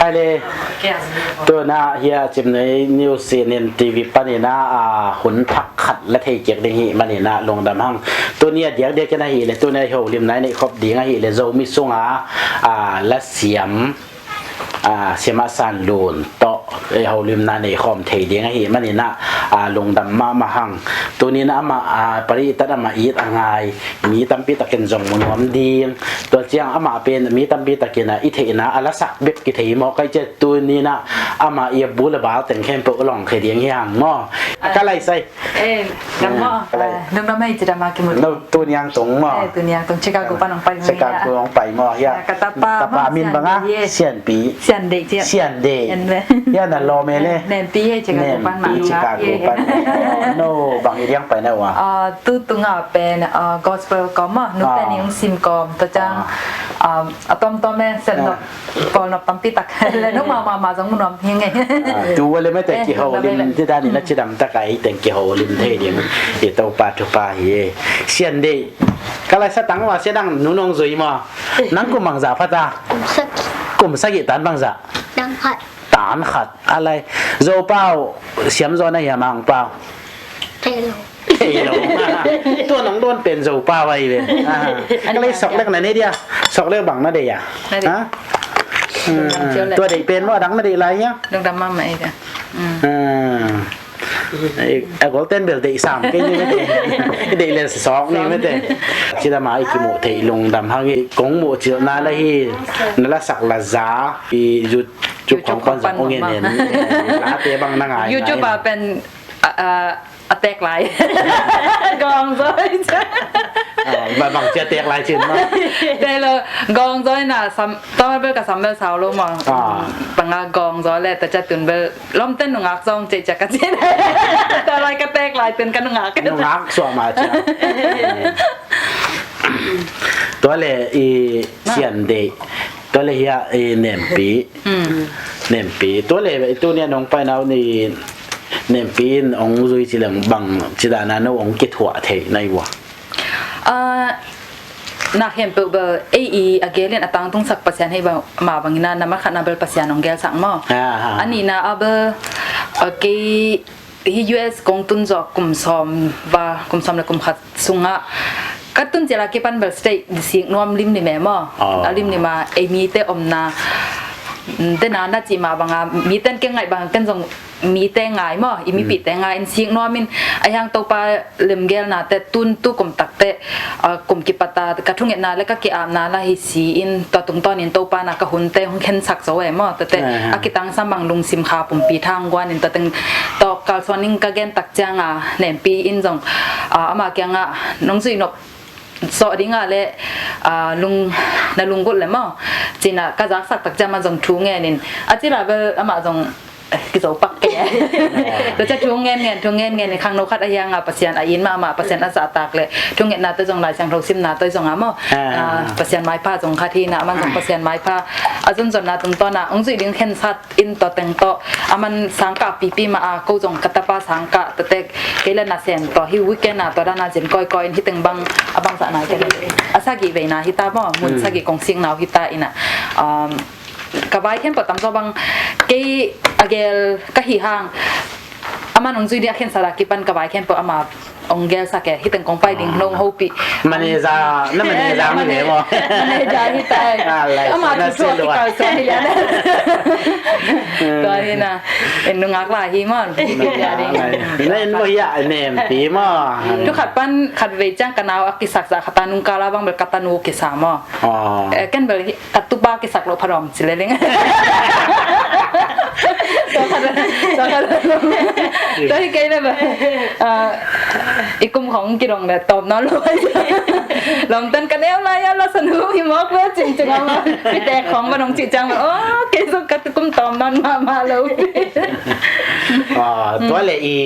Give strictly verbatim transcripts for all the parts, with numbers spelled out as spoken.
Ai le, tuna hi a Cimnuih News C N N T V panin a, a, hun thak khat la thei kik ding hi manin a lungdam hang. Tuni a diakdiak in ahih leh, tuni a i holimna i neih khop ding ahih leh, Zomi sunga, a, la siam, a, Siamah San Lun tawh, e, holimna nei khawm thei ding ahih manin a, a, lungdam mahmah hang. Tuni in a amah, a, pari i tat amah it a ngai mi tampi takin zong mu nuam ding. Tua ciang amah pen mi tampi takin a i theihna a lasak bek kithei maw, kai ciat tuni in a amah i a bu le bal teng khempeuh a lawng khia ding hi hang maw. Ka lai sai. Eh, dam maw? Ka lai. Ah, lungdam hei ci dam a kimu. No, tuni ang tung maw? Eh, tuni ang tung Chicago pan ang pai maw. Chicago ang pai maw, ya. Ka tapa min bang a? Sian Pi. Sian Dei ci. Sian Dei. Ya na lo me le. Nempi hei Chicago pan maw. Nempi Chicago pan. No, bang i diang pai na wa. Ah, tu tunga pen, ah, gospel kawm maw, nu pen i ung sim kawm, tua ciang, ah, a tom tom e, sem nok, pawl nok tampi tak. Le nu ma ma ma zong mu nuam hi nge. Ah, tu wa le mete kiholim, ti dan i na cidam tak a i teng kiholim thei ding. I Topa thupha hi e. Sian Dei. Ka lai sa tang wa sia dang nu nong zui maw. Nang kum bangza pha ta. Kum sagih. Kum sagih tan bangza. Tang khat. Tan khat. A lai. Zo pau siam zo na hiam ang pau. Thei lo. Thei lo. Tua nong dawn pen Zo pau ai ve. Ah. Ka lai sok lek na ne dia. Sok lek bang na de ya. Na de. Ha? Hmm. Tua de pen maw dang na de lai ya. Dang dam ma ma ai dia. Hmm. Ah. A golden bel deih sam kei ni mete. Deih le sawk ni mete. Cidam a i kimuh theih lungdam hang i kong muh cilhna la hi. Na lasak la za i YouTube khong pan zong ong en en. Late bang na ngai. YouTube a pen, a, a, a tek lai. Gawng zoi. Ah, bang cia tek lai cin ma. Tek lo, gawng zoi na sam, tawm bel ka sam bel sau lo ma. Ah. Bang a gawng zoi le ta cia tun bel Lawmte nungak zong cei ciak ka cin. Tua lai ka tek lai tun ka nungak. Nungak suah mah ciang. Tua le i Sian Dei. Tua le hia i Nempi. Mm. Nempi. Tua le i tu nia nong pai nau ni Nempi in ong zui ci leng bang ci dana no ong kithuah thei nai wa. Ah, na khempeuh bel ei i a gelin a tangtungsak Pasian hei bang, mah bangin a na makhatna bel Pasian hong gelsak maw. Ah, ah. A nihna a bel, ah, kei hi U S kong tun zawh kum sawm va, kum sawm le kum khat sungah ka tun ciala kipan bel state sik nuam limlim e maw. Oh. A limlim a ei mite omna, mm, dena na cih mah banga mite in kei ngaih bang ken zong mite ngai maw, i mipihte ngai in sik nuam in, a hiang Topa lemgelnate tun tu kum takte, ah, kum kipata ka thungetna le ka kiapna la hi si in tua tungtawnin Topa na ka hunte hong khensak zo e maw, tate a kitangsam bang lungsim kha pumpi thang guan in tua teng tawh kalsuan in ka gen tak cianga Nempi in zong, ah, ama kianga nong zuih nop sawh dinga le, ah, lung, na lunggulh le maw. Cina ka zaksak tak ciama zong thu ngenin. A cila bel ama zong, eh, kizo pak ke. Tua cia thu ngen ngen, thu ngen ngen, khangno khat a hianga Pasian a in mahmah, Pasian a zahtak le. Thu ngetna te zong Lai Siangtho simna te zong a maw. Ah. Ah, Pasian maipha zong khat hina, aman zong Pasian maipha. A zonzonna tungtawna, ong zuih ding khensat in tua teng tawh a man sangkah pipi mah a, ko zong ka tapa sangkah tua tek kei le na sen tua hi weekend a tua dana zin kawikawi in hi teng bang a bangzah nai kei le a sagih veina hi ta maw, mun sagih kong siknau hi ta ina, um, ka vai khempeuh tamzaw bang kei a gel ka hi hang a man ong zui ding a khensat a kipan ka vai khempeuh ama ong gelsak e, hi teng kong pai ding nong hopih. Manager, na manager mi le maw? Manager hi ta e. Ama thu thu a kikal suan hi lian. Tua hi na, en nungak lai hi maw. Na en maw hi a, Nempi maw. Thu khat pan khat vei ciang ka nau a kisaksa khat a nungkal a bang bel ka tanu kisa maw. Ken bel hi Ka tupa kisak loh pha dawm ci le ling. Tua kha, tua kha. Tua hi kei le ba. Ah, i kum khong kidong le tawm nawn lo. Lawmten ka neu lai a la sanu hi mawk le cing cing a ma. Kitek khong ba dong ci ciang ba. Oh, kei zong ka kum tawm nawn mahmah lo. Ah, tua le i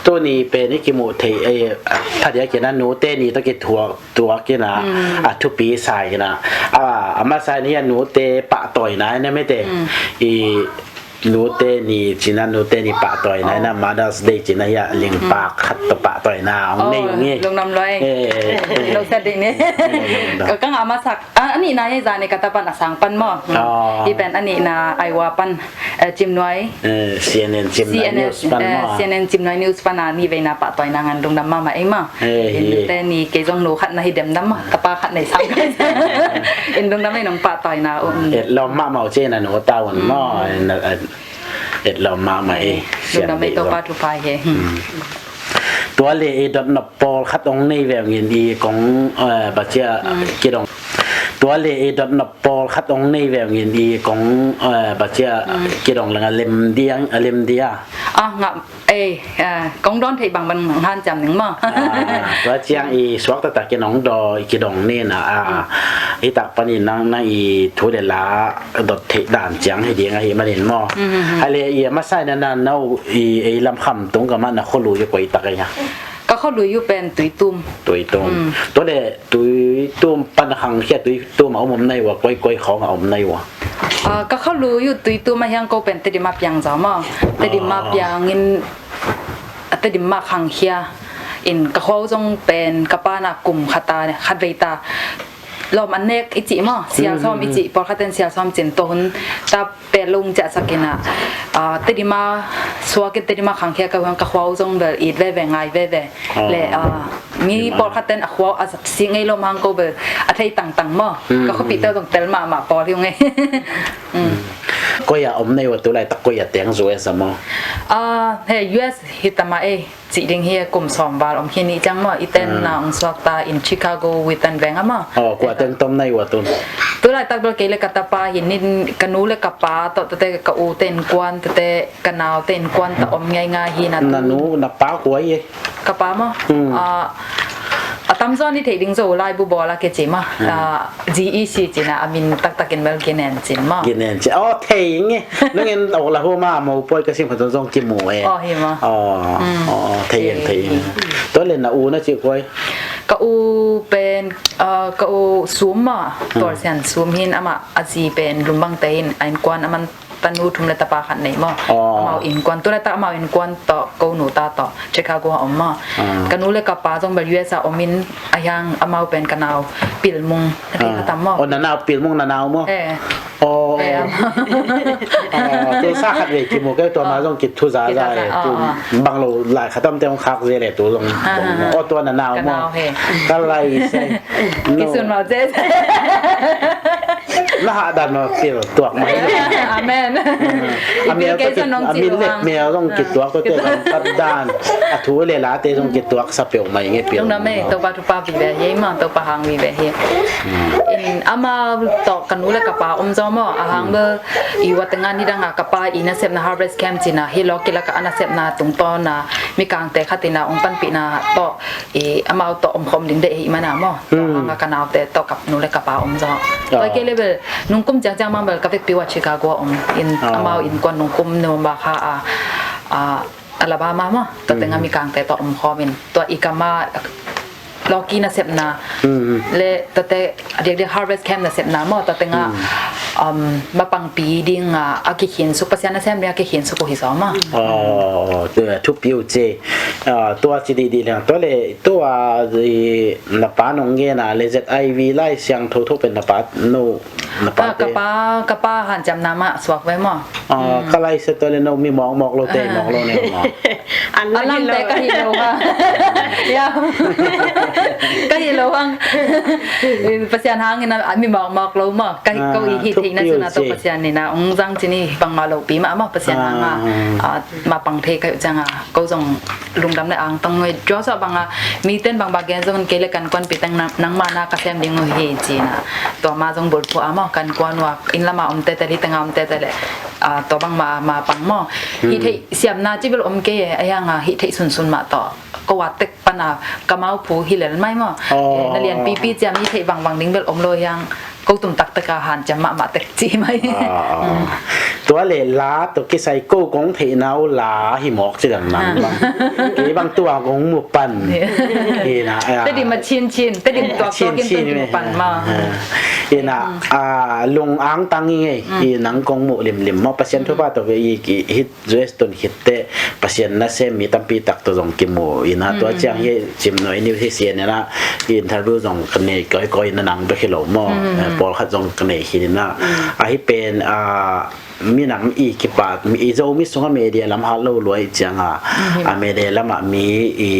Tuni pen i kimuh theih, eh, phadiak in a nute ni tawh kithuak tuak in a, a thupi sa in a, a, a masa in hi a nute pahtawina in a mete. I, Nute ni cina, nute ni pahtawina ina, Mother's Day cina hi a, lingpak khat tawh pahtawina hong nei ung hi. Lungdam lua. Lo set ding ni. Ka ngah masak a nihna hi zani ka tapa na sang pan maw. Hi pen a nihna Iowa pan, Cimnuai, CNN Cimnuai News pan maw. CNN Cimnuai News pan a nihveina pahtawina ngan lungdam mahmah ei maw. Nute ni kei zong nu khat na hi demdam maw, tapa khat nei sang. In lungdam ei nong pahtawina uh. Et lawm mahmah uh cina nu ta un maw. Et lawm mahmah ei. Lungdam ei, Topa thupha hi. Tua le i dotnop pawlkhat hong nei ve ung in i kong, eh, bacia kidong. Tua le i dotnop pawlkhat hong nei ve ung in i kong, eh, bacia kidong langa lem diang, a lem dia. A ngah ei, eh, kong dawn theih bang ban hanciam ning maw. Tua ciang i suak taktak in hong daw i kidong nina a, i tak panin nang, nang i thu le la dot theih dan ciang hi ding ahi manin maw. Hai le i a masa ina na no i ei lam Khamtung ka mah na khualui uh koi tak ei ha. Ka khualui uh pen Tuitum. Tuitum. Tua le Tuitum pan khangkhia Tuitum a om om nai ua, koi koi khawng a om nai ua. Ka khualui uh Tuitum a hiang ko pen Tedim a piang zaw maw. Tedim a piangin Tedim a khangkhia in ka khua uh zong pen ka pa na kum khat a khat vei ta lawm an nek i cih maw, sial sawm i cih, pawlkhat ten sial sawm cin tua hun ta pet lung ciah sakin a, Tedim a suakin Tedim a khangkhia ka huang ka khua uh zong bel it veve ngai veve. Le mi pawlkhat ten a khua uh a si ngei lawm hang ko bel a thei tangtang maw. Ka khuapihte zong tel mahmah pawl hi ung ei. Koi a om nei ua tu laitak koi a teng US a maw. He US hi tama ei. Cih ding hi kum sawm val om hi ni ciang maw, i ten na ong suak ta in Chicago Wheaton veng a maw. Aw, kua ten tom nai ua tun. Tu laitak bel kei le ka tapa hi nin ka nu le ka pa tawh tate ka u te innkuan tate ka nau te innkuan ta om ngaingai hi na tu. Na nu na pa kua hi e? Ka pa maw. A tamzaw ni thei ding zo lai bu bawl a ke ci maw. G E C cina a min taktakin bel Ginen cin maw. Ginen cin. Aw, thei nge. Nungin Oklahoma a mopawi ka sim khat zong kimu e. Aw, hi maw. Aw, thei ing, thei ing. Tua le na u na cih kuai. Ka u pen, ka u Sum maw. Tualsian Sum hin amah a zi pen Lumbangte in a innkuan a man tanu thum le tapa khat nei maw. Amau innkuan, tu le tak amau innkuan tawh ko nu ta tawh Chicago a om maw. Ka nu le ka pa zong bel U S a om in a hiang amau pen ka nau Pilmung na thei khatam maw. Aw, na nau Pilmung na nau maw. Eh. Aw. Tu sa khat vei kimu kei tua ma zong kithu za za e. Tu bang lo lai khatam te hong khak ze le tu zong. Aw, tua na nau maw. Ka lai se. Kisun mau ze. Na hah dan ma pil tuak mai. Amen. A mel le mel zong kituak tua te zong kat dan a thu le la te zong kituak sa peuh mai nge pil. Lungdam e, Topa thupha vive hi ma, Topa hang vive hi. In ama tawh ka nu le ka pa om zaw maw, a hang bel i wa tenga ni danga ka pa i nasepna harvest camp cina hi lo kilaka a nasepna tungtawna mikangte khatina ong panpihna tawh i amau tawh omkhawm ding deh hi mana maw. Tua hanga ka naute tawh ka nu le ka pa om zaw. Tua kei le bel nungkum ciangciang mang bel ka vekpi ua Chicago a om in amau innkuan nungkum November kha a, a Alabama maw. Tua tenga mikangte tawh omkhawm in tua i kama lawki nasepna le tate a diakdiak harvest camp nasepna maw tua tenga mapangpi dinga a kikhinsuk Pasian nasem ding a kikhinsuk uh hi zaw maw. Aw, tua thupi uh ci. Tua ci dihdih liang tua le tua na pa nong ngena le Z I V Lai Siangtho tho pen na pa no na pa te. Ka pa, ka pa hanciamna mah suak ve maw. Ka lai se tua le no mi mawkmawk lo te mawk lo ne maw. A lamte ka hi lo ha. Ya. Ka hi lo hang. Pasian hangin a mi mawkmawk lo maw. Ka hi ko i hi theihna cina to Pasian nina ong zang cini bangmah lo pi mah maw Pasian hanga. Mapang thei ka hi uh cianga ko zong lungdam le angtang ngai. Joshua banga miten bangba gen zong kei le kan kuanpi teng nangma na ka sem ding uh hi cina. Tua ma zong bulphu a maw kan kuan ua inn lama om tete li tenga om tete le tua bangma mapang maw. Hih theih siamna ci bel om kei e a hianga hih theih sunsun mah tawh ko a tek pana ka mau phu hi lel mai maw. Na lian pipi ciam hih theih vangvang ding bel om lo hiang. ko tum taktak a hanciam mahmah tek ci mai. Ah, ah. Tua le la tawh kisai ko kong theihna uh la hi mawk ci dang nang bang. Kei bang tua kong mu pan. Hi na, ah. Tedim a chin chin, Tedim tua tua kin Tedim mu pan ma. Hi na, ah, lung ang tang i ngei, i nang kong mu limlim maw, Pasian thupha tawh i, i hit U S tun khit teh Pasian nasem mi tampi tak tawh zong kimu in a, tua ciang hi cim nuai niu hi sian in a, interview zong ka nei kawikawi in a, nang bek hi lo maw. Eh, pawlkhat zong ka nei khin in a. Ahi pen, ah, minam i kipat, i Zomi sungah media lam hat lo lua i ciang a, a media lamah mi i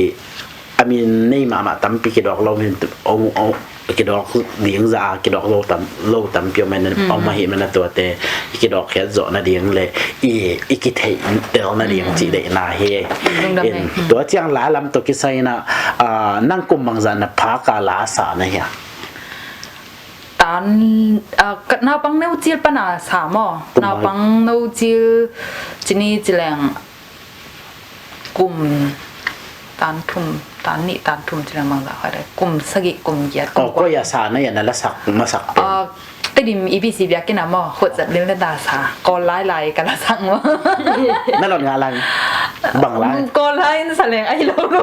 a min nei mahmah tampi kidawk lo min ong, ong, kidawk ding za a kidawk lo tam, lo tampi om en, om ahi man a tuate i kidawk khiat zawh nading le i, i kitheih tel nading cih deihna hi. Lungdam in, tua ciang la lam tawh kisai in a, ah, nang kum bangzah na phak a la sa na hia? Tan, ah, ka, naupang no cil pan a sa maw? Kum bang- Naupang no cil cini cileng kum tan thum, tan nih, tan thum ci lamang za khai dai. Kum sagih, kum giat, kum kua. Koi a sa na, ia na la sak masak pen? Ah, Tedim E B C biakinn a maw, Khutzep Limleta sa. Kawl lai lai ka la sak maw. Na lot ngah lai? Bang lai? Kawl lai in sa leng ahi lo lo.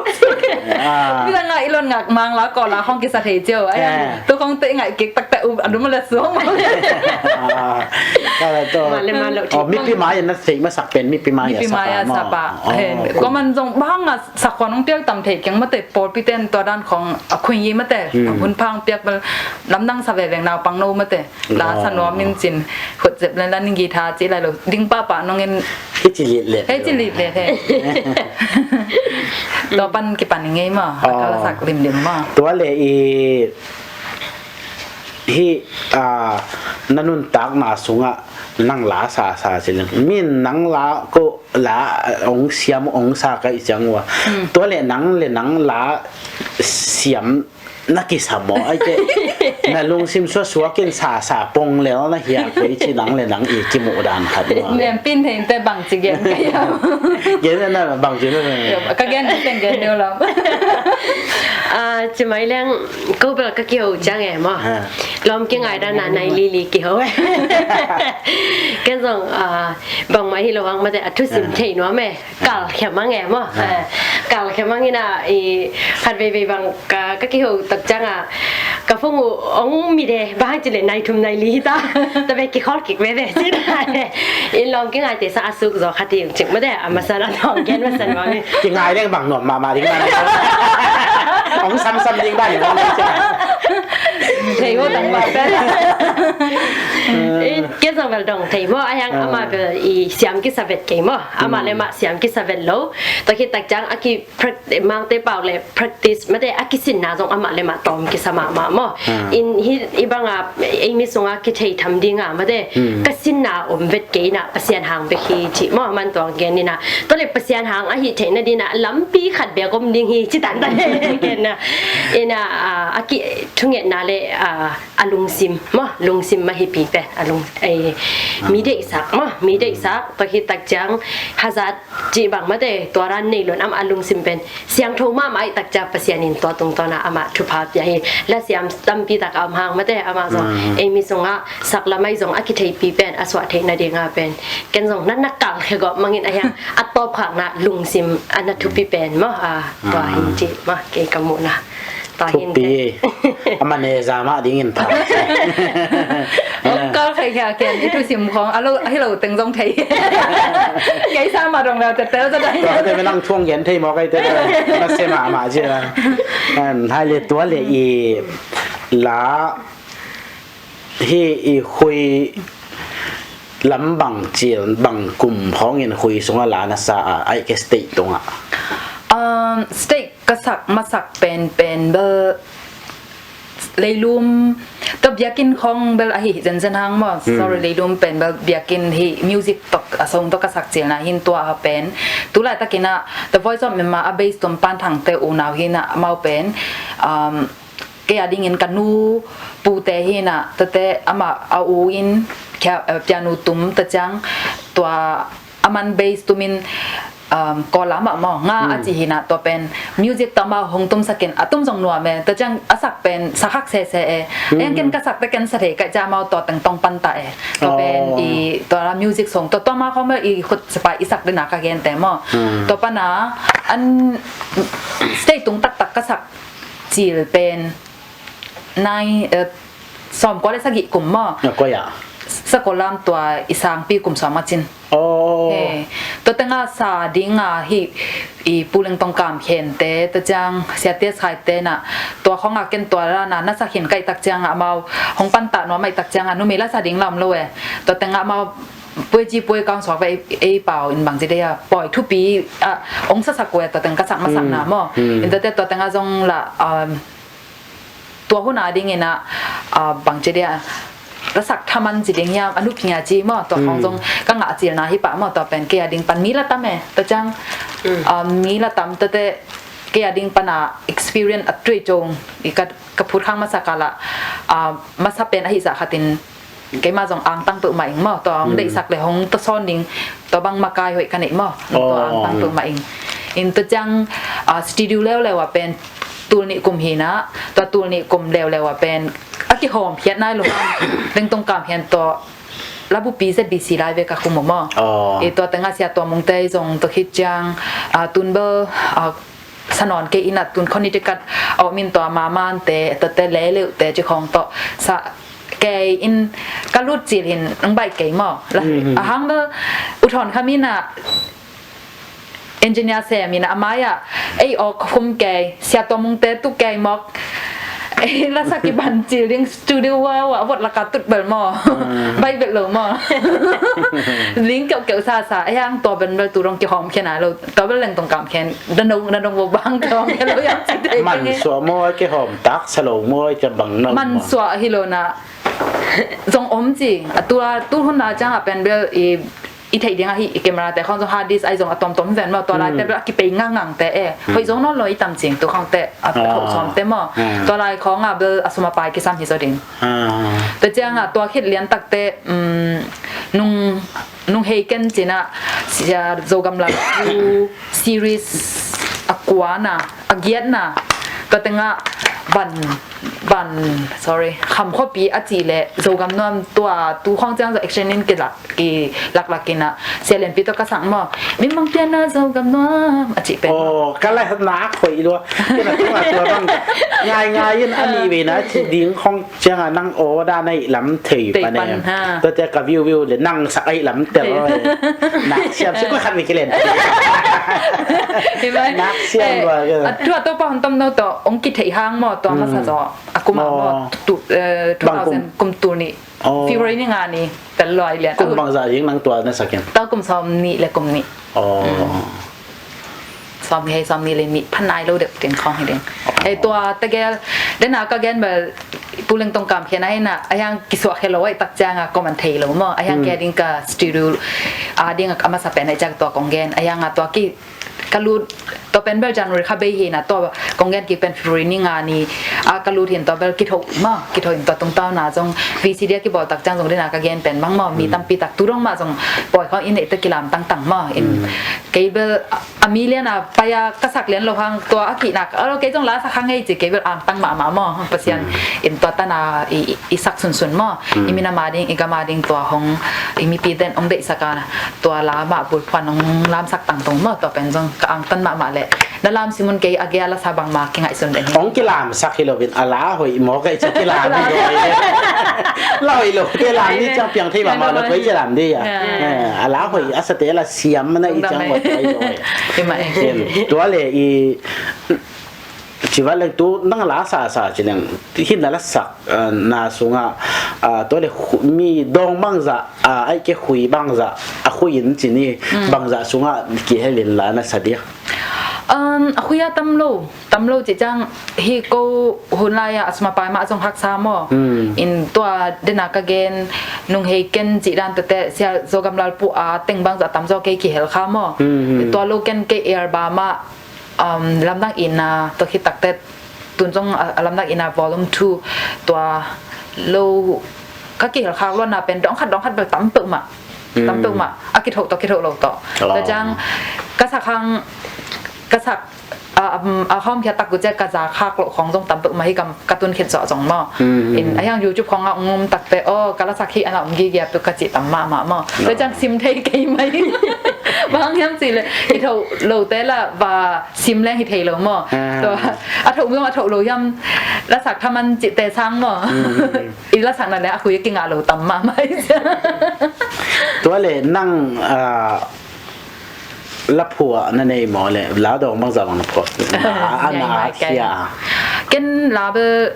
Ah. Bisa ngah i lot ngah mang la Kawl la khong kisa thei cio. Ai, tu khong te ngai kik tak tak u, a dum la suang. Ah. Ka la to. Ma le ma lo. Oh, mipi mai na thei masak pen, mipi mai a sa pa. Hen, ko man zong bang a sakhuan ong pial tam thei keng mate, pawlpi ten tua dan khong a khuin yi mate, a hun phang piak bel lamdang sa veveng naupang no mate. La sa nuam in cin, Khutzep le la ning guitar ci lai lo. Ding papa nong in. Hi ci lit le. Hi ci lit le he. Tua pan kipan i ngei ma, a ka la sak limlim ma. Tua le i hi, ah, na nuntakna sungah nang la sa sa ci ling. Min nang la ko la, ah, ong siam ong sa ka i ciang ua. Tua le nang le nang la siam na kisam aw, ai ke. Na lungsim suaksuak in sa sa pong lel na hia, koi ci nang le nang i kimuh dan khat ua. Lianpin thei te bang ci gen ka hiam? Gen na bang ci na. Ka gen na teng gen deu lam. Ah, ci mai leng ko bel ka kiho ciang e maw. Lawm kingai dan na nai lili kiho. Ken zong, ah, bang mai hi lo hang mate a thusim thei nuam e. Kal khia mang e maw. Kal khia mang in a, i khat veivei bang ka, ka kiho tak ciang a ka phone uh ong mit e, bang hang ci le nai thum nai li ta. Ta ve kikhol kik veve ci ta. In lawm kingai te sa a suk zaw khat hi ung cik mate, a masa na thawng gen masa nuam in. Kingai leng bang nuam mahmah ding bang. Ong samsam ding bang. Thei ho tang bang. Ken zong bel dong thei maw, a hiang ama bel i siam kisa vet kei maw. Amah le mah siam kisa vet lo. Tua khit tak ciang a ki prac-, Mangte pau le practice mate, a kisinna zong amah le mah tawm kisa mahmah maw. In hi, i bang a, ei mi sung a kithei tham ding a mate, ka sinna om vet kei na, Pasian hang bek hi ci maw, man tuang gen in a. Tua le Pasian hang a hi theih nading a lampi khat bek om ding hi ci tan tan gen na. In a, a, a ki thungetna le, a, a lungsim maw, lungsim mah hi pi pen, a lung, ei, mi deihsak maw, mi deihsak, tua khit tak ciang hazat cih bang mate, tua ran nei lon am a lungsim pen siangtho mahmah ih tak ciang Pasian in tua tungtawn ah amah thupha pia hi. La siam tampi tak a om hang mate, amah zong ei mi sungah sak lamai zong a kitheipi pen a suah theih nading a pen ken zong na na kal khia gawp mangin a hiang a tawp khakna lungsim a na thupi pen maw, a tua hi cih maw, kei ka muhna. Thupi. A manager mah dingin pha. Ong kal khai khia kian i thusim khong a lo, a hi lo teng zong thei. Kei sa mah dong leu tetel za dai. Tua te me nang thuang gen thei maw kai te. Na se mah mah ci la. Hai le tua le i la hi i hui lam bang cil bang kum khawngin hui sungah la na sa a, ai ke state tungah. Um, state ka sak masak penpen bel leilum, tua biakinn khawng bel ahi zenzen hang maw. Sorry, leilum pen bel biakinn hi music tok a song tok ka sak cilna hin tua a pen. Tulai takin a The Voice of Myanmar a bass tum Pan Thang te unau hin a mau pen. Um, kei a dingin ka nu pute hi na, tate ama a u in kia, eh, piano tum ta ciang tua aman bass tumin um, Kawl lam ah maw, nga a ci hi na, tua pen music tawh amau hong tumsak in a tum zong nuam e, tua ciang a sak pen sa khak sese e. Eng ken ka sak te ken sa thei kaih ciang amau tua teng tong pan ta e. Tua pen i tua music song tua tua ma khawng bel i khut sipai i sak dena ka gen te maw. Tua pana an stage tung taktak ka sak cil pen nai, eh, sawmkua le sagih kum maw. Sakol lam tua i sangpi kum sawm a cin. He, tua tenga sa dinga hi i Pu Leng Tong Kam Khen te, tua ciang Sia Tia Sai te na, tua khonga ken tua la na, na sa khin kaih tak cianga amau hong panta nuam maih tak cianga numei la sa ding lam lo e. Tua tenga amau puai ci puai kang suak ve ei pau in bang ci dei a pawi thupi a ong sasak ve, tua teng ka sak masak na maw. In tua te tua tenga zong la, um, tua hun a dingin a, a, bang ci dei a, la sak thaman ci ding hiam, a nupi a ci maw, tua khong zong ka ngah cilna hi pah maw, tua pen kei a ding pan mi la tam e, tua ciang, a, mi la tam tua te kei a ding pana experience a tui cong i ka, ka phut khang masa ka la, a, masa pen ahi zah khatin keimah zong angtang peuhmah ing maw, tua hong deihsak le hong tasawn ding tua bang makai hoih ka neih maw, tua angtang peuhmah ing. In tua ciang, a, studio leuleu a pen tul nih kum hi na, tua tul nih kum leuleu a pen a kihawm khiat nai lo hang, Leng Tong Kam Khen tua Labupi Z B C lai ve ka kum uh maw. I tua tenga Sia Tua Mung te zong tua khit ciang, a, tun bel, a, sa nawn kei in a tun Connecticut a om in tua Maman te, tua te Leleu te ci khong tawh sa kei in ka lut cil hin ang baih kei maw. A hang bel U Thawn Kham in a engineer sem in a mai ah ei awk khum kei, Sia Tua Mung te tu kei mawk. Ei la sa kiban cil ding studio a vot laka tut bel maw. Baih bel lo maw. Ling keuhkeuh sa sa, ei hang tua ben bel tu dong kihawm khia nai lo. Tua bel Leng Tong Kam Khen, na dong, na dong bo bang kihawm khia lo hiam ci te. Man suah maw, kihawm tak sa lo maw, kibang na man suah hi lo na. Zong om ci, a tua, tu hun na ciang a pen bel i, i theih ding ahi, i camera te khong zong hard disk ai zong a tuamtuam ven maw, tua lai te bel a kipei ngangang te e. Hoih zong nawn lo i tam cing tu khong te, a khoh sawm te maw. Tua lai khong a bel a sum a pai kisam hi zaw ding. Tua ciang a tua khit lian tak te, um, nung, nung hei ken cin a, Sia Zogam Lal Pu series a kuana, a giatna, tua tenga Van, Van, sorry, Kham Khuapi a cih le Zogam Nuam tua tu khong ciang zo action in kilak, kilaklak in a, Sia Lianpi tua ka sang maw. Min bang pian a Zogam Nuam a cih pen. Aw, ka lai nak hoih lua. Kena tu a tua bang. Ngai ngai in a mi ve na ci ding khong ciang a nang aw dan a i lam thei pan em. Tua te ka view view le nang sak a i lam tel. Nak siam si ko khat mi kilen. Nak siam lua ke. A tua to pa hon tom no to ong ki thei hang maw, tua masa zo. A kum a maw, tu, eh, two thousand kum tul nih. February ni nga ni tel lua i lian. Kum bang za ding nang tua na sakin. Tua kum sawm nih le kum nih. Sawm hei sawm nih le nih phan nai lo deuh ding khong hi ding. Hei tua tegel dena ka gen bel Pu Leng Tong Kam Khen a hi na, a hiang kisuah khe lo ai tak ciang a koman thei lo maw. A hiang kia ding ka studio a ding a masa pen ai ciang tua kong gen. A hiang a tua ki ka lut tua pen bel January kha bei hi na, tua kong gen ki pen February ni nga ni a ka lut hin tua bel kitho maw, kitho hin tua tungtau na zong V C D a kibawl tak ciang zong dena ka gen pen bang maw, mi tampi tak tu dong mah zong pawi khong in neih te kilam tangtang maw. In kei bel a mi lian a pai a ka sak lian lo hang tua a kihnak a lo kei zong la sak hang ei ci kei bel angtang mahmah maw. Pasian in tua tana i, i sak sunsun maw. I minam a ding, i gam a ding tua hong i mipi den ong deihsak a tua la mah bulphuan ong lamsak tangtung maw. Tua pen zong ka angtan mahmah le na lam simun kei a gei a la sa bangma kingaihsun deng hi. Ong kilamsak hi lo bin a la hoih maw kei ci kilam hi lo. La hoih lo te lam ni ciang piang thei mahmah lo koi ci lam di a. A la hoih a sa te la siam na i ciang hoih lo. Tua le i Civat leng tu nang la sa sa ci leng hih na la sak, ah, na sungah, ah, tua le mi dong bangzah, ah, aih ke khui bangzah a khui in ci ni bangzah sungah kihel in la na sa dia. Um, a khui a tam lo, tam lo ci ciang hi ko hun lai a sum a pai mah zong haksa maw. In tua dena ka gen nung hei ken ci dan tete sia Zogam Lal pu a teng bangzah tam zaw kei kihel kha maw. Tua lo ken kei air ba mah um, lamdang ina tua khit takte tun zong a, a lamdang ina volume two tua lo ka kihel khak luatna pen dong khat dong khat bel tam peuhmah. Tam peuhmah a kithoh tawh kithoh lo tawh. Tua ciang ka sak hang, ka sak a, um, a hawm khia tak uh ciang ka za khak loh khawng zong tam peuh mah hi, ka, ka tun khit zawh zong maw. Mm. In a hiang YouTube khawng ah ong um tak peuh, aw, ka lasak hi a na om gige peuh ka cih tam mahmah maw. No. Tua ciang sim thei kei mai. Bang hang hiam cih leh i thoh lote la va sim leng hi thei lo maw. Ah. Tua a thoh zong a thoh lo hiam, lasak thaman cihte sang maw. Mm. I lasakna leh a khui a kingah lo tam mahmah hi ciang. Tua leh nang, ah, la phuah na nei maw leh la dawng bangzah bang na phuah? A, a na a khia. Ken la bel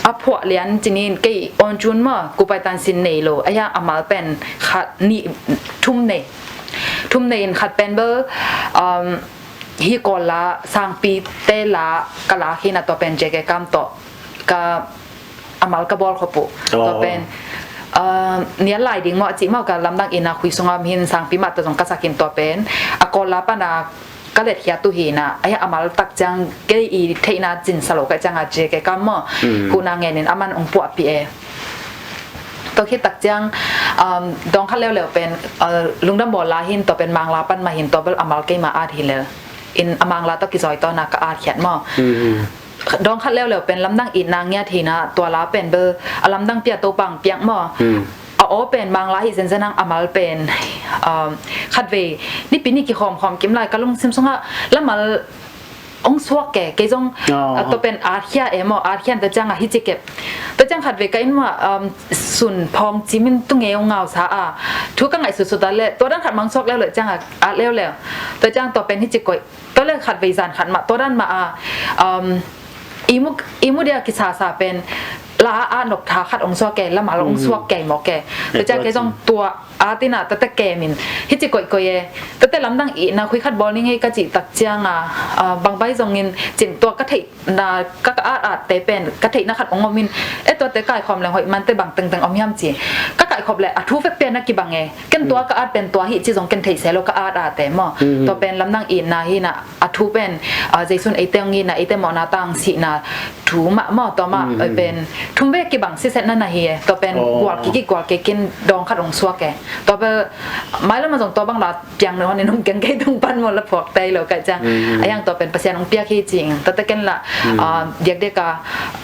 a phuah lian cinin kei Awn Cun maw, Kupaitan sin nei lo, a hiang a mal pen khat, nih, thum nei. Thum nei in khat pen bel, um, hi Kawl la, Sangpite la ka la khin a, tua pen J K Kam tawh ka a mal ka bawl khop uh. Tua pen, ah, nial lai ding maw a cih maw, ka lamdang itna khui sungah om hin, Sangpi mah tawh zong ka sak hin, tua pen a Kawl la pan a ka let khiat uh hi na, a hiang a mal tak ciang kei i theihna cin sa lo ka ciang a J K Kam maw. Mm. Kuhna ngen in aman ong puahpih e. Tua khit tak ciang, um, dawng khat leuleu pen, uh, Lungdam Bawl la hin, tua pen Mang la pan mah hin, tua bel a mal keima at hi lel. In a Mang la tawh kizawitawn a ka at khiat maw. Mm. Dawng khat leuleu pen lamdang itna ngiat hi na, tua la pen bel a lamdang pia Topa'n piak maw. Hmm. A aw pen Mang la hi zenzen hang, a mal pen, um, khatvei Nipi ni kikhawmkhawm kim lai ka lungsim sungah la mal ong suak ke, kei zong, oh, a tua pen at khia e maw, at khia in tua ciang a hi ci kep. Tua ciang khatvei ka inn uah, um, sun phawng cimin tu ngei ong ngau sa a, thu ka ngaihsutsut a leh tua dan khat mang suak leuleu ciang a at leuleu. Tua ciang tua pen hi ci koih. Tua leh khatvei zan khat mah, tua dan mah a, um, i mu, i mu dia kisasa pen la a, a nop tha khat ong suak kei, la mal ong suak kei mawk e. Tua ciang kei zong tua a tina tate kem in hi ci koihkoih e. Tate lamdang itna khui khat bawl ning ei ka cih tak ciang a, a, bang bai zong in cin tua ka theihna, ka, ka at atte pen ka theihna khat ong om in, e, tuate kaikhawm leng hoih mante bang tengteng om hiam ci. Ka kaikhop leh a thu vek pen a kibang e. Ken tua ka at pen tua hi ci zong ken theih se lo ka at atte maw. Mm. Tua pen lamdang itna hi na, a thu pen, a, Jesu'n eite ong itna, eite mawhna tang sihna thu mah maw, tua mah, mm, pen thum vek kibang sisetna na hi e. Tua pen gual kik, gual kik in dawng khat ong suak e. Tua pen mailam a zong tua bang la piang nawn in ong keng kei tung pan maw, la phuak tei lo ka ciang. Mm. A hiang tua pen Pasian ong piak hi ci ing. Tua te ken la, mm, a, diakdiak a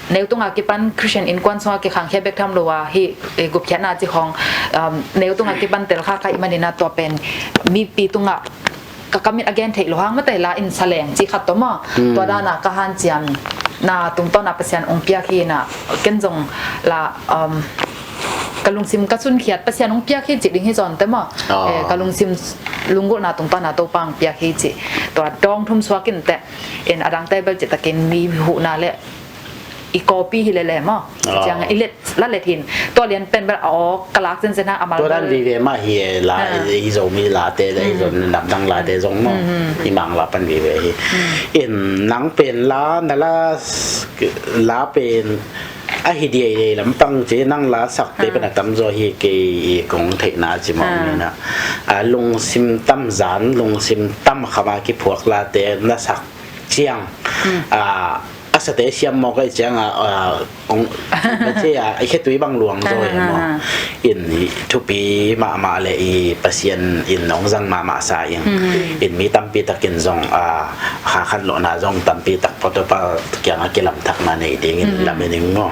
neu tunga kipan Christian innkuan sunga kikhangkhia bek tham lo a hi, e, gupkhiatna ci khawng, um, neu tunga kipan tel kha ka hih manin a tua pen mipi tunga ka kam in a gen theih lo hang mate la in sa leng ci khat tawh maw. Hmm. Tua dana ka hanciam na tungtawna Pasian ong piak hi na, ken zong la, um, ka lungsim ka sunkhiat Pasian ong piak hi ci ding hi zawn te maw. Oh. Eh, ka lungsim lunggulhna tungtawna Topa'n piak hi ci. Tua dawng thum suak in teh, in a dangte bel citakin mi huhna le i copy hi lele maw. Ah. Ciang i let, la let hin. Tua lian pen bel a awk ka lak zenzen hang a mal. Tua dan bel vive mah hi e la, ah, i, i Zomi late, i, mm, Zomi namdang late zong maw. Mm, mm. I Mang la pan vive hi. Mm. In nang pen la, na la s-, la pen a hi diai diai lampang ci, nang la sakte, ah, pen a tamzaw hi kei i kong theihna ci maw, ah, ni na. A lungsim tam zan, lungsim tam khama kiphuak late na sak ciang, hmm, a, a sate siam mawk ahih ciang a, a, ong, a ci a, a khetui bang luang zaw e maw. Ah, ah, ah. In i thupi mahmah le i Pasian in ong zang mahmah sa ing. Hmm. In mi tampi takin zong, a, kha khan lawhna zong tampi tak protocol kiang a kilamthakna nei dingin, hmm, lam in ing maw.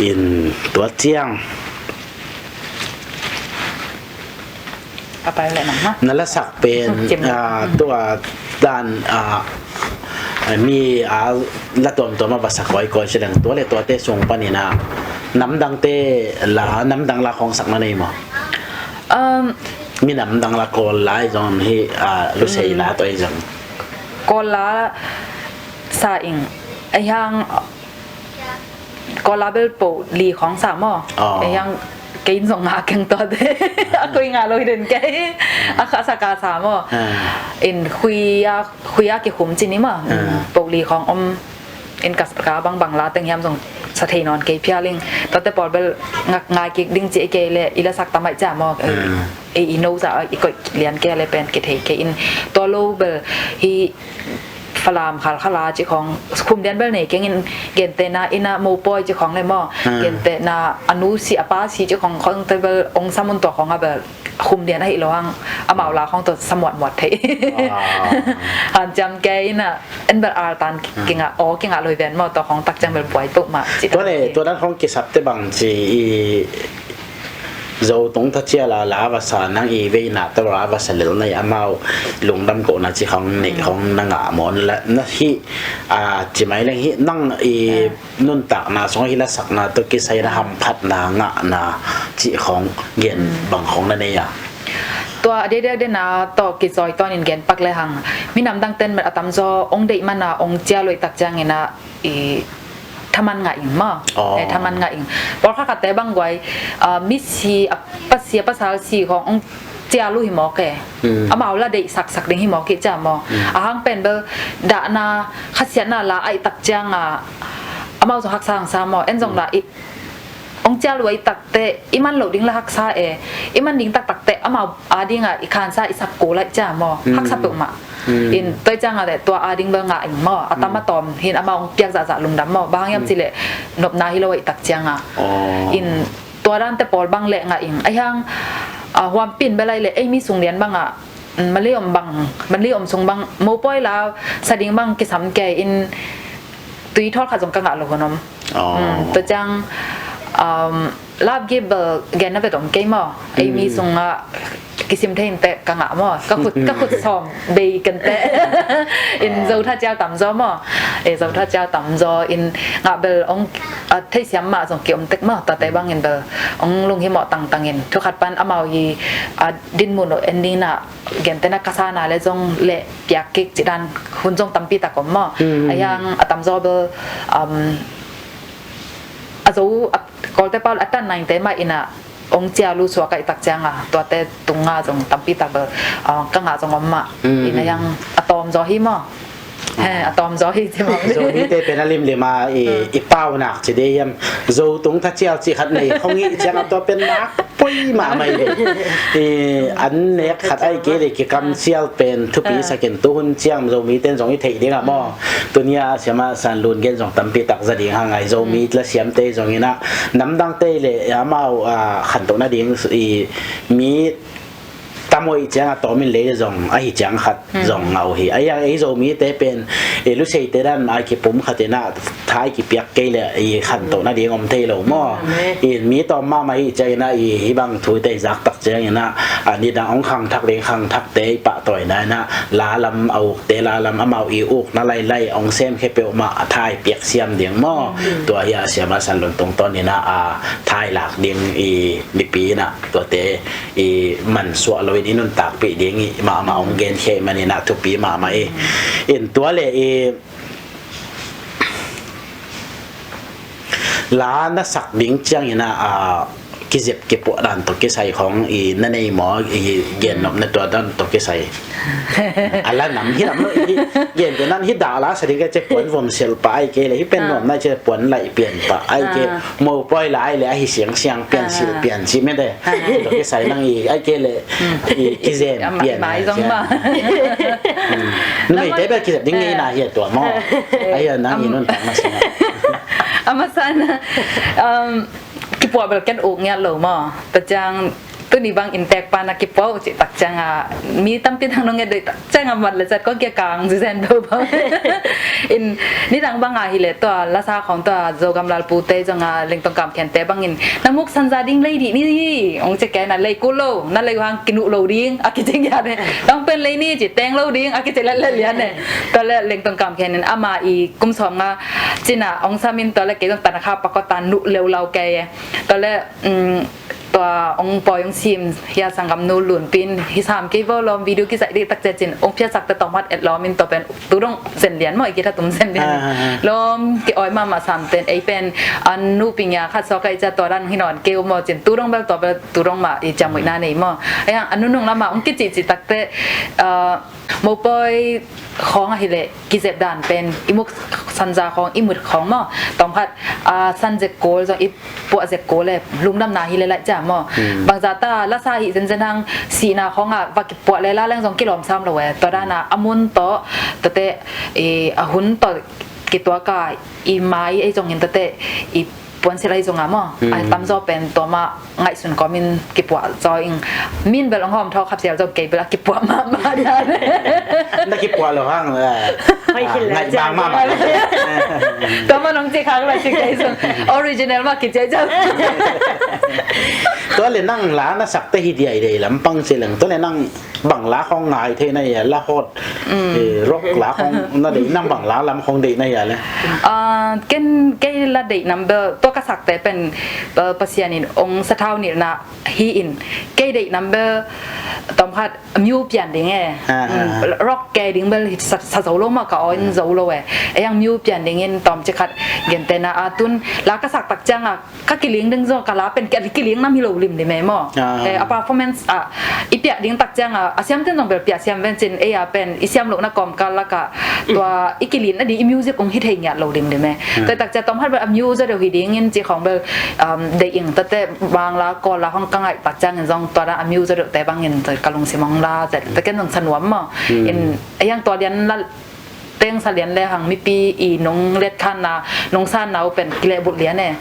In tua ciang a pai leh nang, ha? Na lasak pen, cim, ah, tua dan, ah, mi, ah, la tuamtuam a va sak kawikawi ci leng, tua le tuate sung panin ah namdangte la, namdang la khawng sak na nei maw? Um, mi namdang la, Kawl la i zong hi, ah, Lusei la, mm, tua i zong. Kawl la sa ing, a hiang Kawl la bel po li khawng sa maw. Oh. Eh, hiang kei in zong ngah keng tuate. A koi ngah lo hi den kei. A kha sa ka sa maw. Ah. In khui a, khui a kikhum ci ni maw. Ah. Po li khawng om. In ka, ka bang bang la teng hiam zong sa thei nawn kei phial ing. Tuate pawl bel ngak ngai kik ding ci kei le i la sak tam ai cia maw. Ah. Eh, i no sa i koih lian kei le pen kithei kei in. Tua lo bel hi Falam, Khalkhala cih khawng, Khumdian bel nei keng in, gentehna in a Mopawi cih khawng le maw, gentehna a nu si a pa si cih khawng, khawng te bel ong sam un, tua khawng a bel Khumdian ahi lo hang, amau la khawng tua sa muatmuat thei. Hanciam kei in a, en bel altan kingah, aw kingah lo hi ven maw, tua khawng tak ciang bel buai peuhmah cih. Tua le, tua dan khawng kisap te bang ci i Zo tung thacial a la va sa, nang i veina tawh la va sa lel na hi, amau lungdam kohna cih khawng neih khawng na ngah maw, na hih, a, ci mai leng hih nang i nuntakna sungah hih lasakna tawh kisai na hamphatna ngahna cih khawng gen bang khawng na nei a? Tua a diakdiak dena tawh kizawi tawnin gen pak le hang, minam dangten met a tamzaw ong deih man a ong cial uh i tak ciangin a, i thaman ngah ing maw. Eh, thaman ngah ing. Pawlkhat khatte bang guai, ah, misi a, pasi a pasal si khawng ong cial uh hi mawk e. Amau la deih saksak ding hi mawk hi cia maw. A hang pen bel dahna khasiatna la a i tak cianga amau zong haksa hangsa maw. En zong la i ong cial uh a i tak teh i man loh ding la haksa e, i man ding taktak teh amau a dinga i khansa i sak ko laih cia maw, haksa peuhmah. In tua i cianga teh tua a ding bel ngah ing maw, a tam a tawm hin amau ong piak zahzah lungdam maw, bang hang hiam cih leh nopna hi lo a i tak cianga. In tua dante pawl bang leh ngah ing. Ahi hang, a, huampin bel ai leh ei mi sung lian bangah, mm, Malay om bang, Malay om sung bang, Mopawi la sa ding bang kisam kei in, tui thawl khat zong ka ngah lo hun om. Tua ciang, um, love gift bel gen na vet om kei maw. Ei mi sungah kisim thei in teh ka ngah maw. Ka khut, ka khut sawm bei ken teh. In Zo thacial tamzaw maw. Eh, Zo thacial tamzaw in ngah bel ong, ah, theisiam mah zong ki om tek maw. Tuate bangin bel ong lunghimawh tangtang in. Thu khat pan amau i, ah, dinmun uh en ding na, gentehna ka sana le zong leh piak kik cih dan hun zong tampi tak om maw. Ahi hang a tamzaw bel, um, a Zo, a Kawlte pau a tan nainte mah in a ong cial uh suak a i tak cianga, tuate tunga zong tampi tak bel, uh, ka ngah zong om mah. In ahi hang a tawmzaw hi maw. He, a tawmzaw hi ci maw. Zomite pen a limlim a i, i paunak ci dei hiam. Zo tung thacial cih khat nei khong i cianga tua pen nak poi mahmah hi. I an nek khat ai kei le kikamsial pen thupi sakin tu hun ciang Zomite in zong i theih ding a maw. Tunia Siama San Lun gen zong tampi tak za ding hang ai, Zomi la siamte zong in a namdangte le amau, a, khantoh nading i mi tam uh i cianga tawmin lei zong ahi ciang khat zong ngah uh hi. Ahi hang ei Zomite pen i luseite dan mah a kipum khat in a tha i kipiak kei le i khantoh nading om thei lo maw. I mi tawm mahmah i ciang in a i hih bang thute i zak tak ciang in a, a, nidang ong khangthak ding khangthakte i pahtawina in a la lam a ukte la lam amau i ukna lailai ong semkhia peuhmah a tha i piak siam ding maw. Tua hi a Siama San Lun tungtawn in a, a, tha i lak ding i mipi in a tuate i mansuah loin i nuntakpih ding i mahmah ong genkhia i manin a thupi mahmah i. In tua le i la na sak ding ciangin a, a, kizep kipuah dan tawh kisai khong i na nei maw, i gennopna tua dan tawh kisai? A la nam hi nam lo, i gen tua nan hi dah la sa ding ka ce puan vom sel pa ai ke le, hi pen nuam nai ce puan lai pian pa ai ke, mo poi lai le ahi siang siang pian sil pian ci me de. Tawh kisai nang i ai ke le i kizem pian mai zong ma. Numei te bel kizep ding ngei na hi a tua maw. Ai a nang i nun tak ma sing a. A masa na, um, kipuah bel ken uk ngiat lo maw. Tua ciang tuni bang inntek pan a kipuah uh cih tak ciang a mi tampi dang nong nget dei tak ciang a mat le zat kong kia kang zizen beu bang. In nidang bang a hi le tua lasa khong tua Zogam Lalpute zong a Lengtong Kam Khente bangin na muk sanza ding lei dih ni ong cia kei na lei kul lo, na lei uh hang kinuh lo ding a kicing ya ne. Tang pen lei ni ci teng lo ding a kici let let lian ne. Tua le Lengtong Kam Khen in ama i kum sawm nga cina ong samin tua le kei zong tanakha pakota nuh leu lau kei e. Tua le, um, tua ong pawi ong sim hia sanggam nu lun pin hi sam kei vo lawm video kizaih dih tak ce cin ong phiasak te tawm hat et lawm in tua pen tu dong zen lian maw i kitha tum zen lian. Lawm ki awi mahmah sam ten ei pen an nu ping ya khat sawk a i cia tua dan hi nawn kei u maw cin tu dong bel tua bel tu dong mah i ciammuihna nei maw. Ai hang a nunung lamah ong kicihcih tak te, ah, mopawi khawng ahileh kizep dan pen i muk sanza khawng i mut khawng maw, tawmkhat, ah, san zek kul zong i puah zek kul le lungdamna hi le laih cia maw. Bangzah ta lasa hi zenzen hang sihna khawngah va kipuah le la leng zong kilawm sam lo e. Tua dana a mun tawh, tua teh, eh, a hun tawh kituaka i mai ei zongin tua teh i puansilh ei zonga maw. A tamzaw pen tua mah ngaihsun kawmin kipuah zaw ing. Min bel hong hawm thaw khapsial zong kei bel a kipuah mahmah dan. Na kipuah lo hang, eh, ngaih bang mahmah. Tua mah nong ci khak lo ci kei zong original mah kici ei zong. Tua le nang la na sakte hi diai dei lampang ci leng. Tua le nang bang la khawng ngai thei na hia, la hot, eh, rock la khawng na deih, nang bang la lam khawng deih na hia le? Ah, ken kei la deih nam bel tua ka sakte pen, eh, Pasian in hong sathau nilhna hi in, kei deih nam bel tawmkhat myu pian ding e. Rock ke ding bel sa, sa zo lo maw, ka aw in zo lo e. Ei ang myu pian dingin tawmcik khat gentehna a tun la ka sak tak cianga ka kiling ding zaw ka la pen ki, kiling nam hi lo limlim e maw. Eh, a performance ah i piah ding tak cianga a siamten zong bel piah siam vencin ei a pen i siam lohna kawmkal lakah tua i kilin a ding i music kong hi thei ngiat lo limlim e. Tua tak cia tawmkhat bel a myu zaw deuh hi dingin ci khawng bel, um, deih ing tate bang la kawl la hong ka ngaih tak ciangin zong tua dan a myu zaw deuhte bangin ka lungsim hong la zet te ken zong sa nuam maw. In a hiang tua lian la teng sa lian le hang mipi i nong letkhanna, nong sanna uh pen kilehbulh lian e.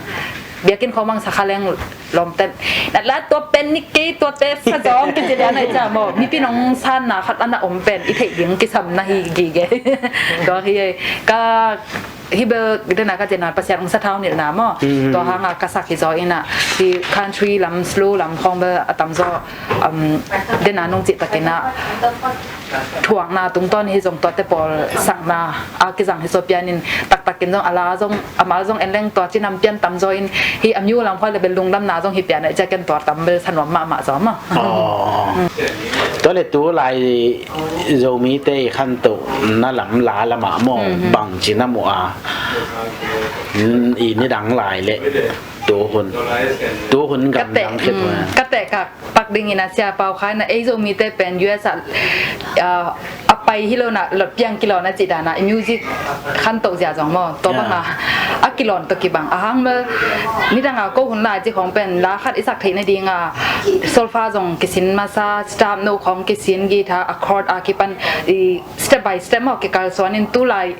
Biakinn khawng bang sa kha leng lawmten na la tua pen ni kei tuate sa zong kici lian ai ca maw. Mipi nong sanna khat ana om pen i theih ding kisam na hi gige. Tua hi ka hi bel dena ka cina Pasian hong sathau nilhna maw. Tua hanga ka sak hi zaw ina hi country lam, slow lam khawng bel a tamzaw, um, dena nong cih takin a thuakna tungtawn hi zong tuate pawl sakna a kizang hi zaw pianin taktakin zong a la zong a mal zong en leng tua cinam pian tamzaw in hi a myu lam khoi le bel lungdamna zong hi pian ai cia ken tua tam bel sa nuam mahmah zaw maw. Tua le tu lai Zomite i khantohna lam la lamah maw bangci na muh a, i nidang lai le tuhun, tuhun gamdang khit uh a. Ka teh ka pak dingin a sia pau khai na ei Zomite pen U S a, ah, a pai hi lo na lot piang kilawna cih dana i music khantoh zia zong maw. Tua banga a kilawn tawh kibang a hang bel nidanga ko hun lai ci khawng pen la khat i sak theih nadinga solfa zong kisin masa, stab no khawng kisin, guitar a chord a kipan i step by step maw kikalsuan in tu lai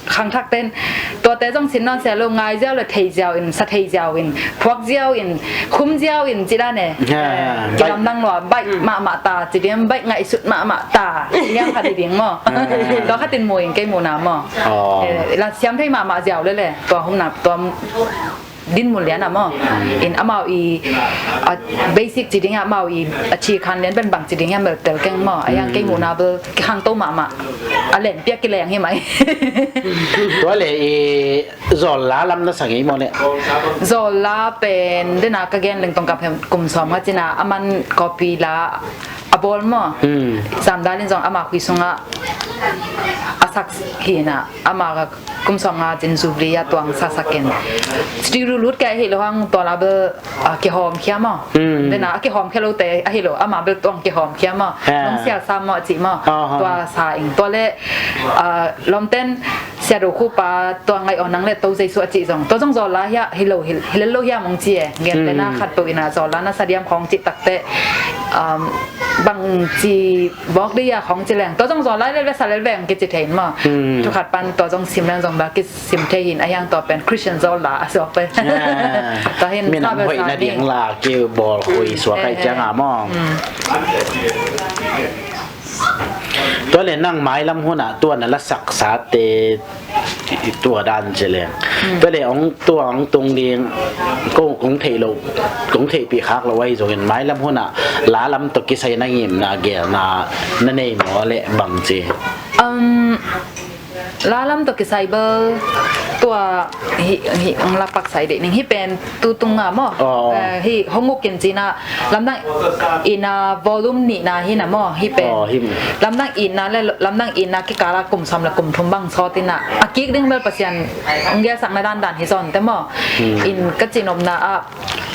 khangthak ten tuate zong sin nawn sia lo, ngai ziau le thei ziau in, sa thei ziau in, phuak ziau in, khum ziau in ci dan e. Kilamdang lua baih mahmah ta ci ding, baih ngaihsut mahmah ta ci ding khat hi ding maw. Tua khatin mu in kei muhna maw. La siam thei mahmah ziau lele tua humna tua dinmun lian a maw. In amau i, a, basic ci ding a amau i a ci khan lian pen bang ci ding hiam bel tel keng maw. A yang kei muhna bel kikhangto mahmah a len piak kileng hi mai. Tua le i zawl la lam na sa ngei maw le? Zawl la pen dena ka gen leng tong kap hem kum sawm nga cina a man copy la a bawl maw. Zamdal in zong ama khui sungah a sak hina ama ka kum sawm nga cin Jubilee a tuang sasakin studio lut kei ahi lo hang tua la bel, ah, kihawm khia maw. Dena a kihawm khia lote ahi lo ama bel tuang kihawm khia maw. Nong sial sam maw a cih maw. Tua sa ing tua le, ah, lawmten Sia Do Khupa tua ngaih aw nang le to Jesu a cih zong tua zong zawl la hia hi lo hi, hi lel lo hia mong ci e. Gen tena khat peuh ina zawl la na sa diam khawng cih takte, um, bang ci bawk dih a khawng ci leng tua zong zawl la lel ve sa lel veng kici thei in maw. Thu khat pan tua zong sim leng zong ba kisim thei hin a hiang tua pen Christian zawl la a zawk pen. Tua hin minam hoih na ding la kibawl hoih suak ai ciang a maw. Tua le nang mailam hunah tua na la saksate tua dan ci leng. Tua le ong tua ong tung ding kong, kong theih lo, kong theihpih khak lo ahi zongin mailam hunah la lam tawh kisai na ngimna gelna na nei maw le bang ci? Um, la lam tawh kisai bel tua hi, hi, ong la pak sai deh ning hi pen tu tung nga maw. Eh, hi hong uk in cina lamdang ina volume nihna hi na maw hi pen. Lamdang ina le lamdang ina kikala kum sawm le kum thum bang sawt ina a kik ding bel Pasian ong gelsak na dandan hi zawn te maw. In ka cinopna ah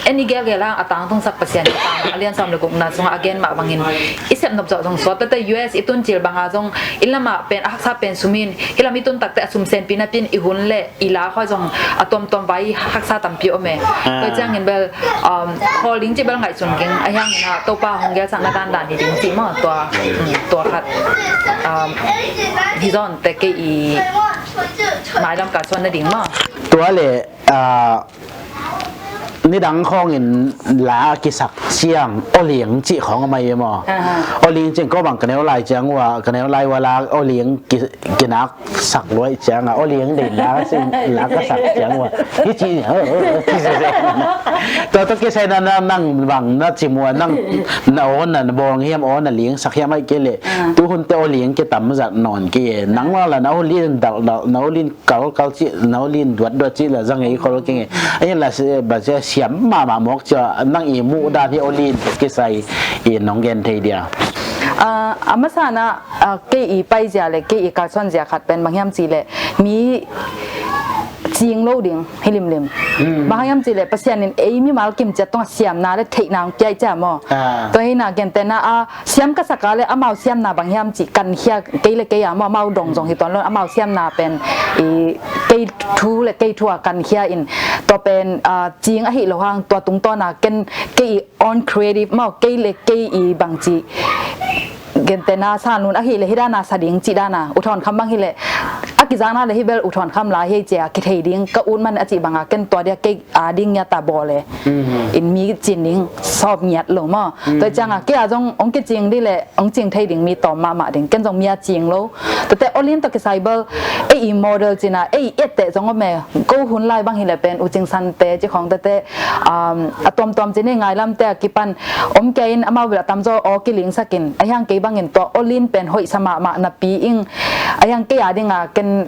en i gelgel hang a tangtungsak Pasian hi tang a lian sawm le gukna sungah a gen mah bangin i sepnop zawh zong suak tete U S i tuncil banga zong i lamah pen a haksa pen sumin hi Mi tun takte a sum senpi napi in i hun le i la khawng zong a tuamtuam vai haksa tampi om e. Tua ciangin bel, um, khawl ding ci bel ngaihsun keng, a hiangin a Topa hong gelsakna dandan hi ding ci maw, tua, um, tua khat, um, hi zawn te kei i mailam kalsuan nading maw. Tua le, ah, nidang khawngin la kisak ciang awling cih khawng a mai maw. Aha. Awling cih khawng bang ka neu lai ciang ua, ka neu lai ua la awling ki, kinak sak luai ciang a awling dei la, la ka sak ciang ua. Hi ci, hi ci, hi ci. Tua, tua kisai na, na, nang bang na ci mua, nang na aw na bawng hiam, aw na ling sak hiam ai ke le. Ah. Tu hun te awling kitam zat nawn ke. Nang la la na awling dal dal, na awling kal kal ci, na awling duat duat ci la zang ei khol keng e. Ai la se ba se siam mahmah mawk cia, nang i muh dan hi awling kisai i nong gen thei dia. Ah, a masa na, ah, kei i paizia le kei i kalsuanzia khat pen bang hiam ci le mi cing lo ding hi limlim. Hmm. Bang hiam ci le Pasian in ei mimal kim ciat tungah siamna le theihna hong pia i cia maw. Ah. Tua hi na gentehna a siam ka sak a le amau siamna bang hiam cih kankhia kei le kei a maw, amau dong zong hi tuan lo, amau siamna pen i kei thu le kei thu a kankhia in tua pen, ah, cing ahi lo hang tua tungtawn a ken kei i own creative maw, kei le kei i bang ci gentehna sa nun ahi le hi dan a sa ding cih dan a U Thawn Kham bang hi le a kizakna le hi bel U Thawn Kham la hi cia kithei ding ka ut man a cih bang a ken tua dia kei a ding ngiat a bawl e. Mhm. In mi cin ding sawp ngiat lo maw. Mhm. Tua ciang a kei a zong hong kicing ding le hong cing thei ding mi tawm mahmah ding. Ken zong mi a cing lo. Tua te awling tawh kisai bel ei i model cin a ei i et teh zong om e. Ko hun lai bang hi le pen U Cing San te ci khawng te te, um, a tuamtuam cin i ngailam te a kipan om kei in amau bel a tamzaw aw kilingsak in. A hiang kei bangin tua awling pen hoih sa mahmah napi ing. A hiang kei a ding a ken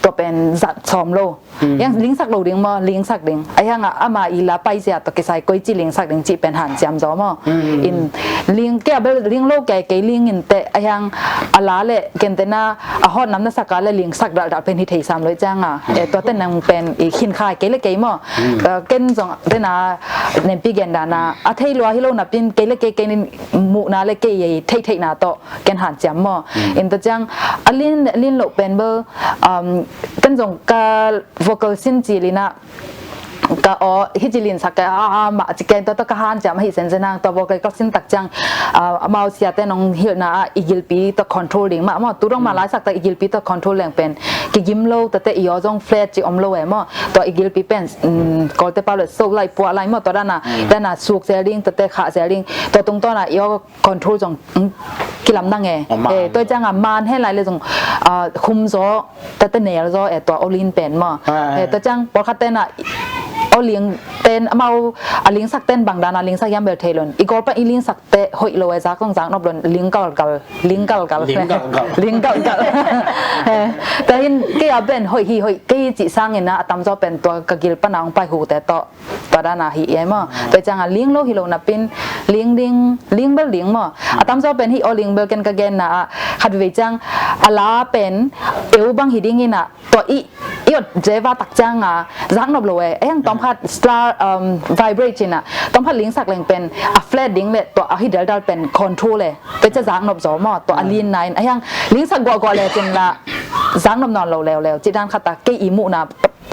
tua pen zat sawm lo. Mm. Yang lingsak lo ding maw, lingsak ding. A hiang a ama i la paizia tawh kisai koi ci lingsak ding cih pen hanciam zaw maw. Mm. In ling, kei a bel ling lo kei, kei ling in teh a hiang a la le gentehna a hawt nam na sak a le lingsak daldal pen hi thei sam lo i ciang a. Eh, tua ten nang pen i khin khai kei le kei maw. Mm. Eh, ken zong tena nempi gen dan a a thei lua hi lo napi in kei le kei kei nin muhna le kei i theihtheihna tawh ken hanciam maw. Mm. In tua ciang a lin, lin loh pen bel, um, ken zong ka vocal sin ci lin a ka aw hi ci linsak ka a, a, mah ci ken tua, tua ka hanciam ahi sensen hang tua vocal ka sin tak ciang, ah, amau siate nong hilhna a i gilpi tua control ding mah maw. Tu dong mah laisak tak i gilpi tua control leng pen kigim lo, tua te i aw zong flat ci om lo e maw. Tua i gilpi pen, um, Kawlte pau le so lai puah lai maw, tua dan a, dan a suk zel ding, tua te khah zel ding, tua tungtawn a i aw control zong, mm, kilam nang e. Om a. Eh, tua ciang a man hen lai le zong, ah, khum zaw, tua te nel zaw e tua awling pen maw. Ah, eh, eh, tua ciang pawlkhat ten a awling ten amau a lingsak ten bang dan a lingsak hiam bel thei lo in. I gawl pan i lingsak te hoih lo e, zak zong zak nop lo in, ling galgal, ling galgal. Ling galgal. Ling galgal. Eh, tua hin kei a pen hoih hi hoih kei cih sangin a, a tamzaw pen tua ka gil pan a hong pai hu te tawh tua dan a hi e maw. Tua ciang a ling lo hi lo napi in ling ding, ling bel ding maw. A tamzaw pen hi aw ling bel ken ka genna a khat vei ciang a la pen eu bang hi ding in a tua i, i aw zeva tak ciang a zak nop lo e. A hiang tawm khat star, um, vibrate cin a tawm khat lingsak leng pen a flat ding le tua a hi daldal pen control e. Tua ciang zak nop zaw maw, tua a lin na in. A hiang lingsak guahguah le cin la zak nop nawn lo leuleu. Ci dan khat a kei i muhna,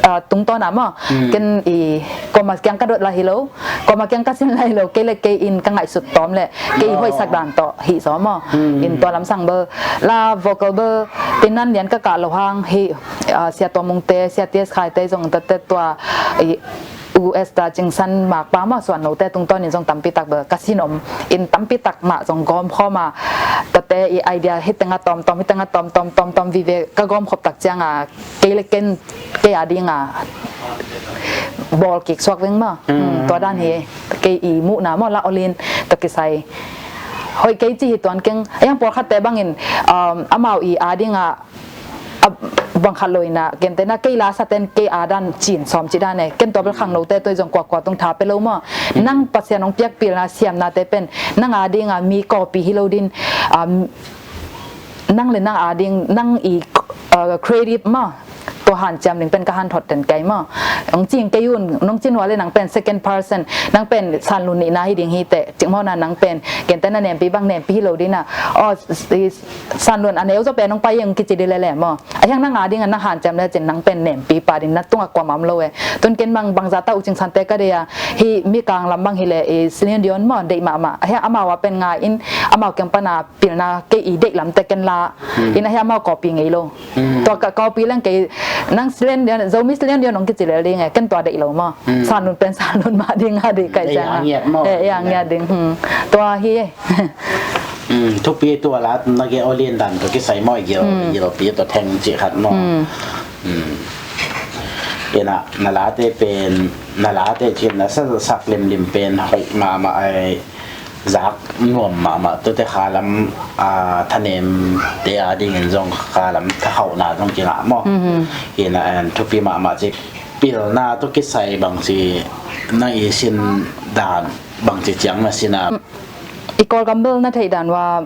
ah, tungtawn a maw. Mm. Ken i kuama kiang ka dot la hi lo, kuama kiang ka sin la hi lo, kei le kei in ka ngaihsut tawm le kei i hoihsak dan tawh hi zaw maw. Mm. In tua lamsang bel la vocal bel tinan lian ka kah lo hang hi, ah, Sia Tua Mung te, Sia T S Khai te zong tua te tua i U S ta Cingsan Makpa maw, suan lo te tungtawn in zong tampi tak bel ka sin om in tampi tak mah zong gawm khawm a, tua te i idea hi teng a tawm tawm, hi teng a tawm tawm, tawm tawm vive ka gawm khop tak ciang a kei le ken kei a ding a bawl kik suak veng maw. Mm. Hmm, tua dan hi kei i muhna maw, la awling tua kisai. Hoih kei ci hi tuan keng, a hiang pawlkhat te bangin, um, amau i a ding a, a bang khat lo in a, gentehna kei la sa ten kei a dan cin sawm ci dan e, ken tua bel khangno te tua zong kuakua tung tha pe lo maw. Mm. Nang Pasian hong piak pilna siamna te pen nang a ding a mi copy hi lo din, um, nang le nang a ding, nang i, uh, creative maw. Tua hanciam ding pen ka hanthot den kei maw. nong cing kei un, nong cin ua le nang pen second person, nang pen Sanlun nihna hi ding hi teh, cik mawna nang pen, kente na nempi bang nempi hi lo dina. Aw, Sanlun a neu zaw pen nong pai eng kici di lele maw. A hiang nang a ding a nang hanciam le cin nang pen nempi pa ding na tungah kuamah om lo e. Tun ken bang bangza ta uh cing sante ka dei a, hi mi kang lam bang hi le i Celine Dion maw, deih mahmah. A hiang amau a pen nga in, amau kiang pana pilna kei i deih lamte ken la. In a hiang amau copy ngei lo. Tua ka copy leng kei nang Celine Dion, Zomi Celine Dion nong kici le ding e, ken tua deih lo maw. Sanlun pen Sanlun mah ding a deih kai ciang a. Ei ang ngiat ding. Tua hi e. Thupi tua la na ge olin dan tua kisai maw i gil, i gil pi tua theng ci khat maw. Ina na late pen, na late cin na sa sak limlim pen hoih mahmah ai. Zak nuam mahmah, tuate khalam a thanemte a dingin zong khalam thahauhna zong kingah maw. Ina en thupi mahmah ci, pilna tua kisai bangci na i sin dan bangci ciang na sina. I Kawlgam bel na theih dan ua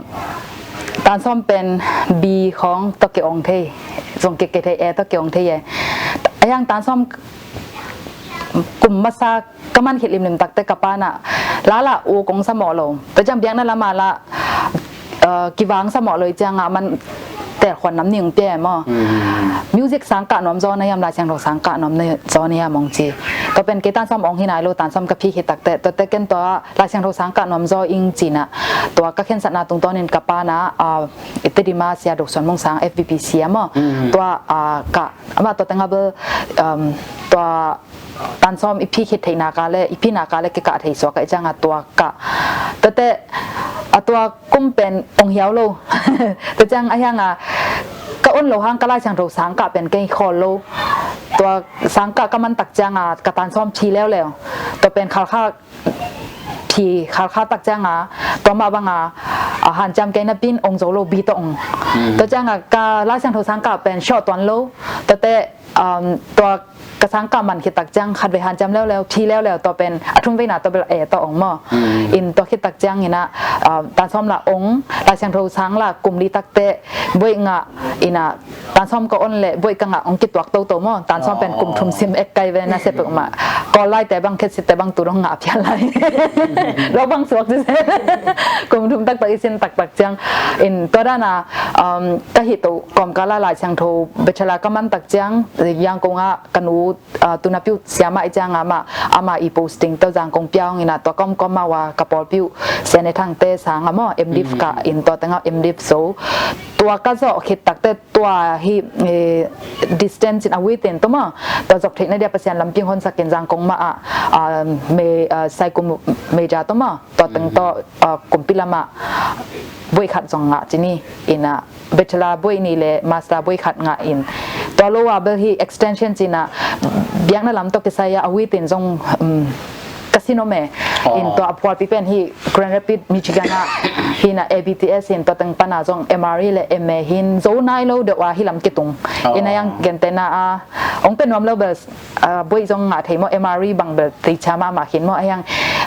tansawm pen bi khawng tua kiong thei, zong kikei thei e tua kiong thei e. A hiang tansawm kum masa ka man khit limlim takte ka pana lala u kong sa mawh lo. Tua ciang biakna lama la kivang sa mawh lo i cianga man telkhuan nam ning pia maw. Music sang kah nuam zaw na hiam, Lai Siangtho sang kah nuam na zaw na hiam ong ci. Tua pen kei tansawm ong hi nai lo, tansawm ka phi khit takte tuate ken tua Lai Siangtho sang kah nuam zaw ing cina. Tua ka khensatna tungtawnin ka pana Tedima Sia Do Suan Mung Sang F B P C a maw. Tua ka ama tua tengah bel tua tansawm i phi khit theihna ka le i phina ka le kikah thei suak a i cianga tua kah. Tuate a tua kum pen ong hiau lo. Tua ciang a hianga ka on lo hang ka Lai Siangtho sang kah pen kei khawl lo. Tua sang kah ka man tak cianga ka tansawm phi leuleu. Tua pen khalkha phi khalkha tak cianga tua mah banga hanciam kei napin ong zo lo bi tawh ong. Tua cianga ka Lai Siangtho sang kah pen short tuan lo. Tuate tua ka sang kah man khit tak ciang khat vei hanciam leuleu phi leuleu tua pen a thum veina tua bel e tawh ong maw. In tua khit tak ciang ina tansawm la ong, Lai Siangtho sang la kum li takte buai ngah ina tansawm ka on le buai ka ngah ong kituak toto maw. Tansawm pen kum thum sim ek kai ve na se pek mah. Kawl laite bang khet sitte bang tu dong ngah phial lai. Lo bang suak sise. Kum thum taktak i sin taktak ciang in tua dana ka hih to kawmkala Lai Siangtho bachelor ka man tak ciang Yangon ah ka nu tuna piu siama i cianga mah ama i posting to Zangkong piau ngina tua kawmkawm mah ua ka pawlpiu Siane Thangte sanga maw M.Div ka in tua tengah M.Div so tua ka zawh khit takte tua hi distance in a within tua maw tua zop theihna dia Pasian lamping honsakin Zangkong mah ah Saikum Meja tua maw tua teng tua kumpi lamah buai khat zong ngah cini ina bachelor buai ni le master buai khat ngah in tua lo a bel hi extension cina biakna lam tua kisai a a witin zong ka sin om e. In tua a phualpi pen hi Grand Rapids, Michigan ah hina A B T S in tua teng pana zong M R E le M A hin zo nai lo deuh a hi lam kitung. Ina yang gentena a ong pe nuam lo bel buai zong ngah thei maw, M R E bang bel teicha mahmah khin maw, a hiang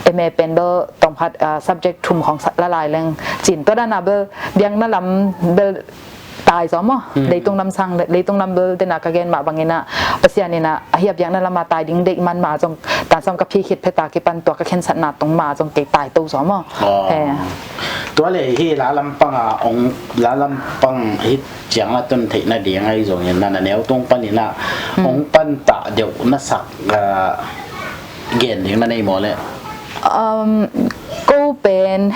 M A pen bel tawmkhat subject thum khong la lai leng cin tua dana bel biakna lam bel tai zaw maw. Leitung lam sang leitung lam bel dena ka gen mah bangina Pasian ina a hiap biakna lama tai ding deih man mah zong tansam ka phi khit pheta kipan tua ka khensatna tung mah zong kei tai to zaw maw. Tua le hi la lampang a ong la lampang hi ciang a tun theihna ding ahi zongin na na neu tung panin a ong pan ta deuh na sak gen ding na nei maw le? Ko pen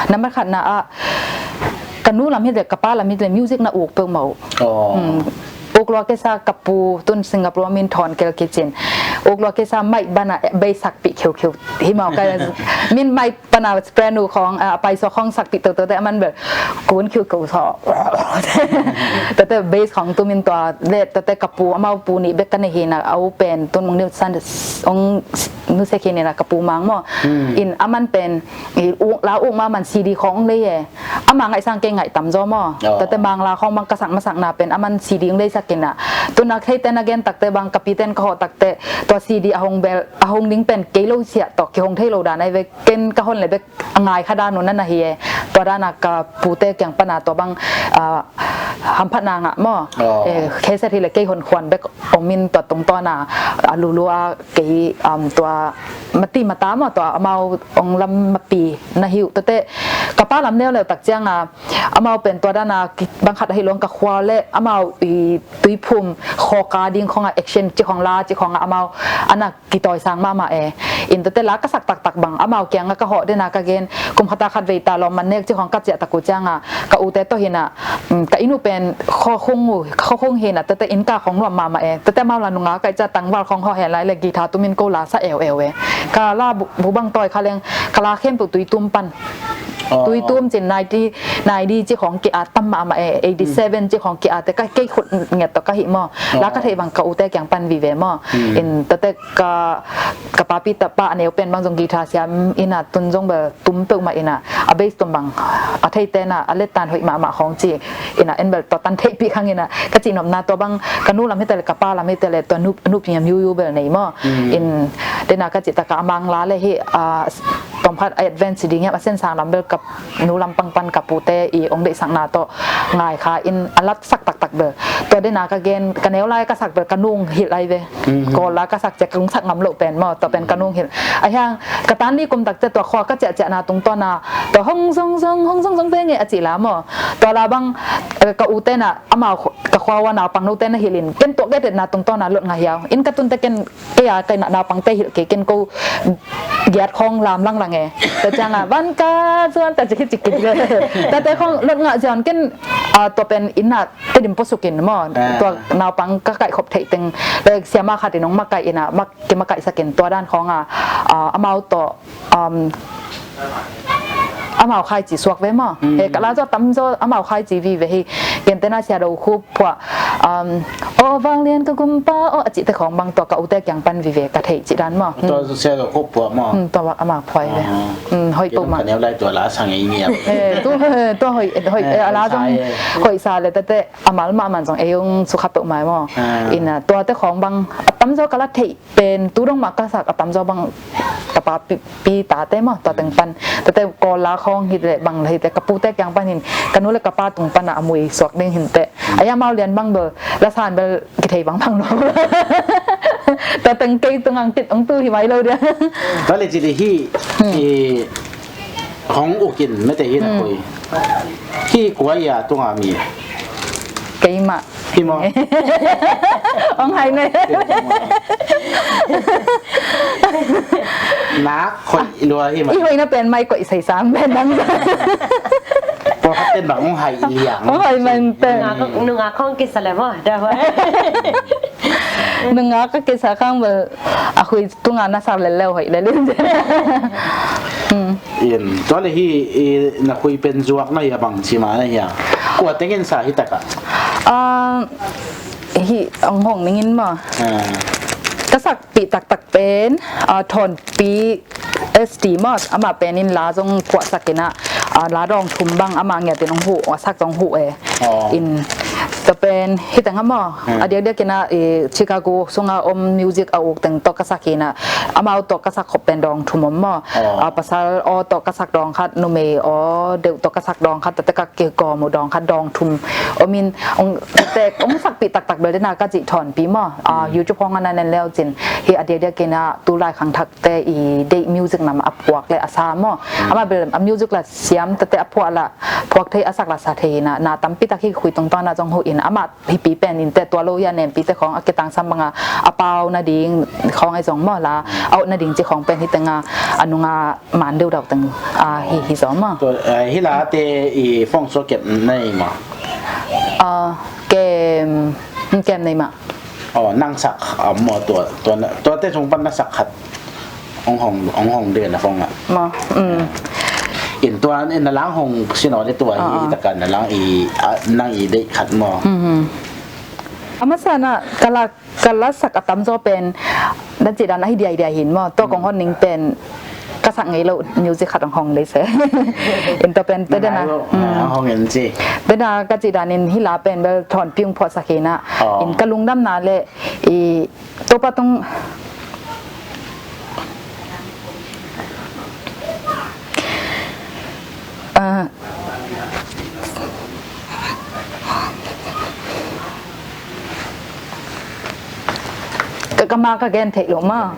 nambat khatna ah ka nu lam hi le ka pa lam hi le music na uk peuh maw. Uk lua kesa ka pu tun Singapore min thawn kel kicin uk lua kesa maih bana bei sakpih kheukheu hi maw ka min maih pana spray nu khong a paiso khong sakpih toto te aman bel kun khiu ko so. Tate base khong tumin tua le tate ka pu amau pu nih bek ka nei hina au pen tun mung niu san ong nu se khin ina ka pu mang maw. In aman pen la uk ma man C D khong ong lei e. Ama ngaih sang kei ngaih tam zaw maw. Tate mang la khong bang ka sak masak na pen aman C D ong lei sak ina. Tun a thei ten a gen takte bang ka pi ten ka hawh takte tua C D a hong bel a hong ding pen kei lo siah tawh kihong thei lo dan ai ve. Ken ka hon le bek a ngai kha dan un na na hi e. Tua dana ka pute kiang pana tua bang hamphatna ngah maw. Kheset hileh kei honkhuan bek om in tua tungtawna a lulu a kei tua mati mata maw, tua amau ong lam mapi na hi uh. Tuate ka pa lam neu leutak cianga amau pen tua dana bang khat ahi lawng ka khua le amau i Tuiphum khawka ding khonga action ci khong la ci khonga amau ana kitawisang mahmah e. In tuate la ka sak taktak bang amau kianga ka hawh dena ka gen, kum khata khat vei ta lawm man nek ci khong ka ciah tak uh cianga ka ute tawh hina ka inn uh pen khuakhung uh khuakhung hina tuate inn ka khong nuam mahmah e. Tuate amau la nunga kaih cia tangval khong hawh hen lai le guitar tumin ko la sa eu eu e. Ka la bu bang tawi kha leng ka la khempeuh Tuitum pan. Tuitum cin ninety, ninety ci khong ki-at tam mahmah e, eighty seven ci khong ki-at e, ka kei khut ngiat tawh ka hih maw. La ka theih bang ka ute kiang pan vive maw. In tuate ka ka papi tapa a neu pen bang zong guitar siam ina tun zong bel tum peuhmah ina a bass tum bang a theite na a lettan hoih mahmah khong ci ina en bel tua tan theihpih khang ina ka cihnopna tua bang ka nu lam hitele ka pa lam hitele tua nup nup ngiam yuyu bel nei maw. In tena ka cih taka a mangla le hi a tawmkhat a advance ding hiam a sensang lam bel ka nu lampang pan ka pute i ong deihsakna tawh ngai kha in a latsak taktak bel. Tua dena ka gen ka neu lai ka sak bel ka nung hilh lai ve. Kawl la ka sak ciah ka sak ngam loh pen maw, tua pen ka nung hilh. A hiang ka tan li kum tak ciah tua khua ka ciahciahna tungtawna tua hong zong zong hong zong zong ve nge a cih la maw. Tua la bang ka ute na amau ka khua ua naupang note na hilhin ken tuak getetna tungtawna lot ngah hiau in ka tunte ken kei a kai naupangte hilh kei ken ko giat khong lam langlang e. Tua cianga van ka zuan ta cikit cikit ve. Tate khong lot ngah zion ken tua pen inn ah Tedim puasukin maw. Tua naupang ka kaihkhop theih teng le siama khatin hong makaih ina mak kimakaihsakin tua dan khawnga amau tawh amau khaici suak ve maw. He ka la zaw tamzaw amau khaici vive hi. Gentena Sia Do Khup phuah aw vanglian ka gumpa aw a cihte khawng bang tua ka ute kiang pan vive ka theih cih dan maw. Tua Sia Do Khup phuah maw. Tua amau phuai ve. Hoih peuhmah. Ka neu lai tua la sang ei ngiam. Tua hoih a la zong hoih sa le tete a mal mahmah zong ei ung sukha peuhmah maw. Ina tuate khawng bang a tamzaw ka la theih pen tu dong mah ka sak a tamzaw bang ka pa pi tate maw tua teng pan tete Kawl la khawng hite bang hite ka pute kiang pan hin ka nu le ka pa tung pan a mui suak ding hinte. A ya mau lian bang bel la san bel kithei bang bang lo. Tua teng kei tung ang tit ong tu hi mai lo dia. Tua le ci le hi. Hong ukin mete hi na koi. Hi kua ia tunga mi. Keimah. Hi maw. Hong hai ne. Nak khoi lua hi maw. I hoih na pen mai koih sai sam pen dang. Pawlkhat ten bang hong hai liang. Hong hai man pen. Nunga khong kisa le maw. Nunga ka kisa khang bel a hui tunga na sak lel leu hoih lel in. In tua le hi na hui pen zuak na hi a bang cima na hi a kua tengin sa hi taka. Hi ang hong ningin maw. Ka sakpih taktak pen Thawnpi S T maw amah penin la zong phuahsak inah la dawng thum bang amah ngiatin hong huh a sak zong huh e. In tua pen hiteng a maw a diakdiak inah Chicago sunga om music a uk teng tawh ka sak hinah amau tawh ka sak khop pen dawng thum om maw. Pasal aw tawh ka sak dawng khat numei aw deuh tawh ka sak dawng khat tate ka kigawm uh dawng khat dawng thum om in ong sakpih taktak bel dena ka cih Thawnpi maw. YouTube hong ana nen leu cin hi a diakdiak inah tu lai khangthak te i deih music nam a phuak le a sa maw. Amah bel a music la siam tete a phuah la phuak thei a sak la sa thei hinah na tampi tak hi khui tungtawn a zong huh in amah hipi pen in te tua lo hi a nempi te khawng a kitangsam banga a pau nading khawng a zong maw la a ot nading ci khawng pen hi tenga a nunga man deuh dau teng a hi hi zong maw. Hi la te i phone so kep nei maw. Kem kem nei mah. Aw nang sak a maw tua tua te sung pan na sak khat. Hong hong hong hong de na hong ah. Maw. In tua in na lang hong sino de tua hi taka na lang i nang i de khat maw. A masa na ka la ka la sak a tamzaw pen na ci dan a hi diai diai hin maw tua kong hon ning pen ka sak ngei lo music khat hong hong lei se. In tua pen te dena hong en ci te dena ka ci dan in hi la pen bel Thawnpi hong phuah sak hinah in ka lungdamna le i Topa tung ka ma ka gen theih loh maw.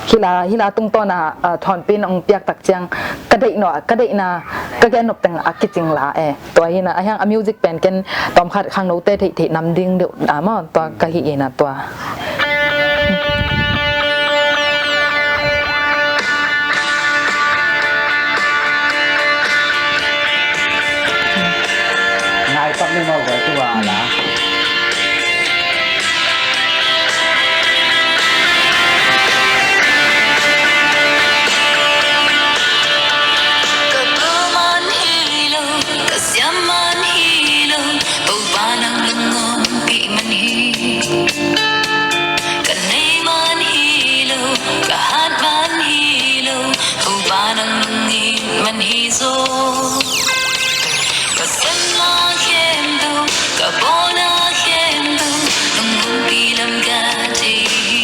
Hila, hila tungtawn a, ah, thawnpi in hong piak tak ciang ka deih nawh, ka deihna ka gen nop teng a kicing la e. Tua hi na, a hiang a music pen ken tawmkhat khangnote theih theih nam ding deuh a maw, tua ka hi i na tua. Ngai pak ni maw, tua la. Ka bawm man hi lo, ka siam man hi lo, Topa nang lungngaihpih man hi. Ka nei man hi lo, ka hat man hi lo, Topa nang lungngim man hi zaw. Ka sepna khempeuh, ka bawlna khempeuh, nang ompih lam ka thei hi.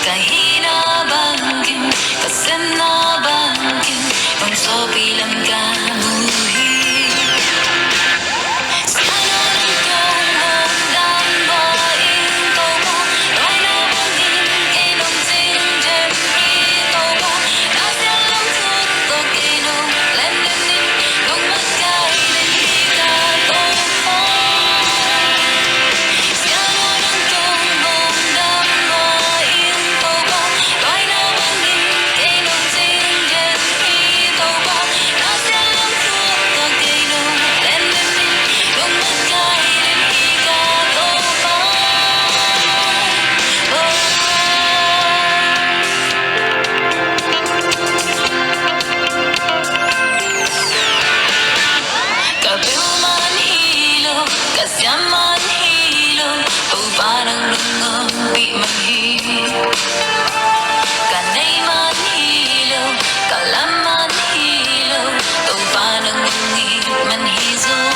Ka hihna bangkim, ka sepna bangkim, nang sawpih lam ka mu hi. Ka bawm man hi lo, ka siam man hi lo, Topa nang lungngaihpih man hi. Ka nei man hi lo, ka lam man hi lo, Topa nang lungngim man hi zaw.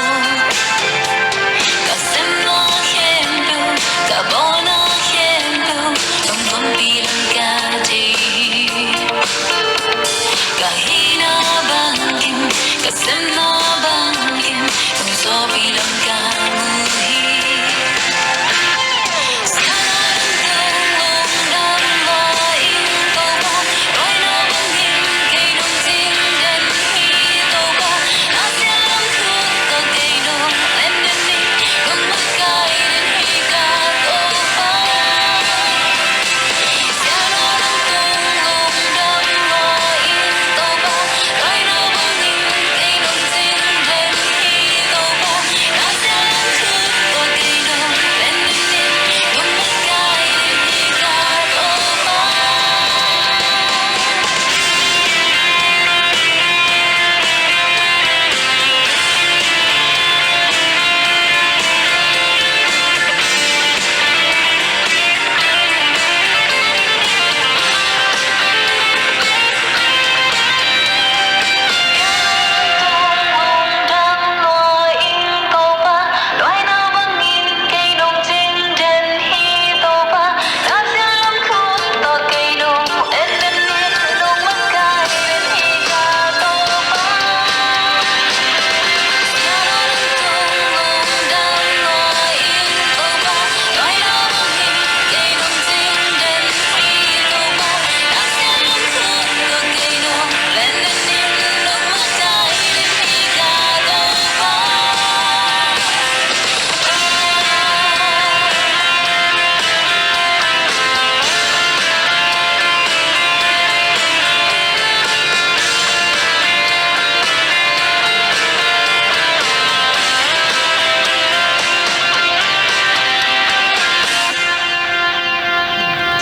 Ka sepna khempeuh, ka bawlna khempeuh, nang ompih lam ka thei hi. Ka hihna bangkim, ka sepna bangkim, nang sawpih lam ka mu hi.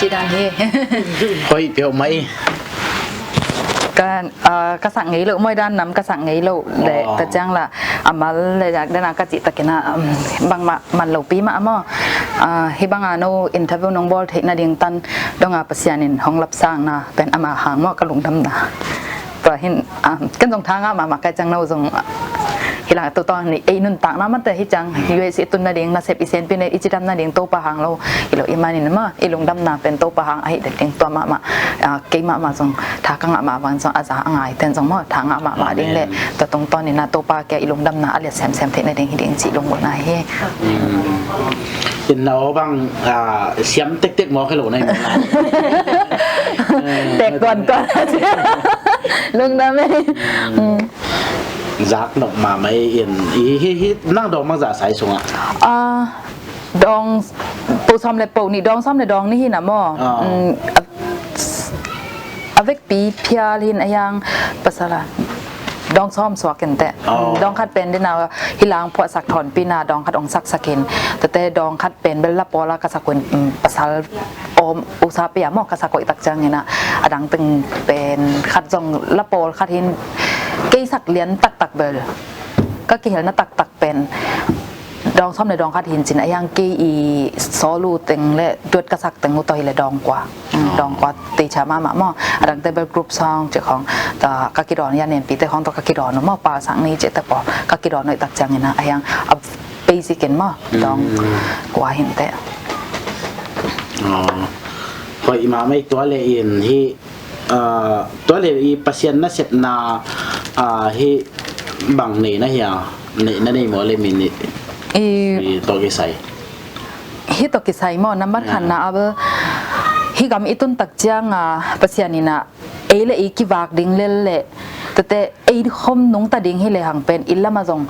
Ci dan hi. Hoih peuhmah hi. Ka, ah, ka sak ngei loh, moi dan nam ka sak ngei loh leh, oh, ka ciang la, a mal leh dak dena ka cih takin a, um, bangmah man lopi mah a maw. Ah, hih banga no interview nong bawl theih nading tan donga Pasian in hong lapsakna pen ama hang maw ka lungdamna. Tua hin, ah, ken zong tha ngah mahmah ka hih ciang no zong, ah, Hi la, tua tawh ni ei nuntakna mate hi ciang, U S i tun nading, nasep i senpi ne i cidam nading Topa hang lo hi lo, i manin mah i lungdamna pen Topa hang ahi ding tua mahmah. Ah, kei mahmah zong tha ka ngah mah bang zong a za a ngai ten zong maw, tha ngah mahmah ding le, tua tungtawn in ah Topa kiang i lungdamna a liat semsem theih nading hi ding cih lunggulhna hi. In na aw bang, ah, siam tektek mawk hi lo na hi mawk na. Tek tuantuan. Lungdam ei. Zak nok mahmah ei in, hi, hi, hi, nang dawng bang za sai sungah? Ah, dawng po sawm le po nih, dawng sawm le dawng nih hi na maw. Ah. Mm, a, a vekpi phial hin a hiang pasal a dawng sawm suak in teh. Oh. Dawng khat pen dina hi lang phuahsak thawnpi na dawng khat ong saksak in. Tete dawng khat pen bel la pawl a ka sak un, mm, pasal om usa pia maw ka sak koih tak ciang ina, a dang teng pen khat zong la pawl khat hin kei sak lian taktak bel ka kihel na taktak pen dawng sawm le dawng khat hin cin a hiang kei i solo teng le duet ka sak teng uh tawh hi le dawng kua. Mm, dawng kua teicha mahmah maw. A dang te bel group song cih khong, ta ka kidawn ya nempi te khong tawh ka kidawn uh maw, pal sang ni cih te pawl ka kidawn uh i tak ciang ina a hiang a basic in maw, dawng kua hin te. Oh. Hoih mahmah ei tua le in hi, ah, tua le i Pasian nasepna, ah, hi bang nei na hia, nei na nei maw le min i, i tawh kisai. Hi tawh kisai maw, nambat khatna a bel hi gam i tun tak ciang a Pasian ina ei le ei kivak ding lel le tete ei khom nungta ding hi le hang pen i lama zong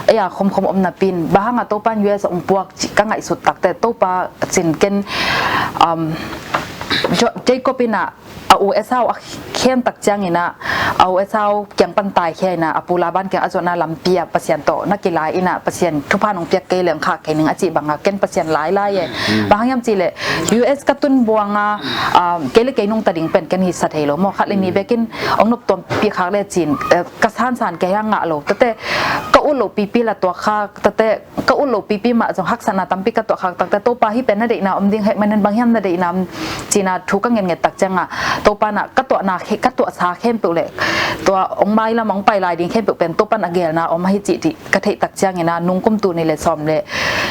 ei a khomkhom om napi in bang hang a Topa in U S ong puak cih ka ngaihsut tak te Topa cin ken, um, Jo-, Jacob ina a u Esau a khen tak ciang ina a u Esau kiang pan taikhia ina a pu Laban kiang a zuatna lampi a Pasian tawh na kilai ina Pasian thupha nong piak kei le ong khak kei ning a cih bang a ken Pasian lailai e. Bang hang hiam cih le U S ka tun buang a, um, kei le kei nungta ding pen ken hi sa thei lo maw, khat le ni bekin ong nop tuam pi khak le cin, eh, ka sansan kei hang ngah lo tete ka ut lo pipi la tuak khak tete ka ut lo pipi mah zong haksatna tampi ka tuah khak tak te Topa hi pen na deihna om ding hek manin bang hiam na deihna om cina thu ka ngetnget tak ciang a Topa na ka tuahna khe, ka tuahsa khempeuh le tua ong mai lam ong pai lai ding khempeuh pen Topa na gelna om ahi cih ti ka theih tak ciang ina nungkum tu ni le sawm le,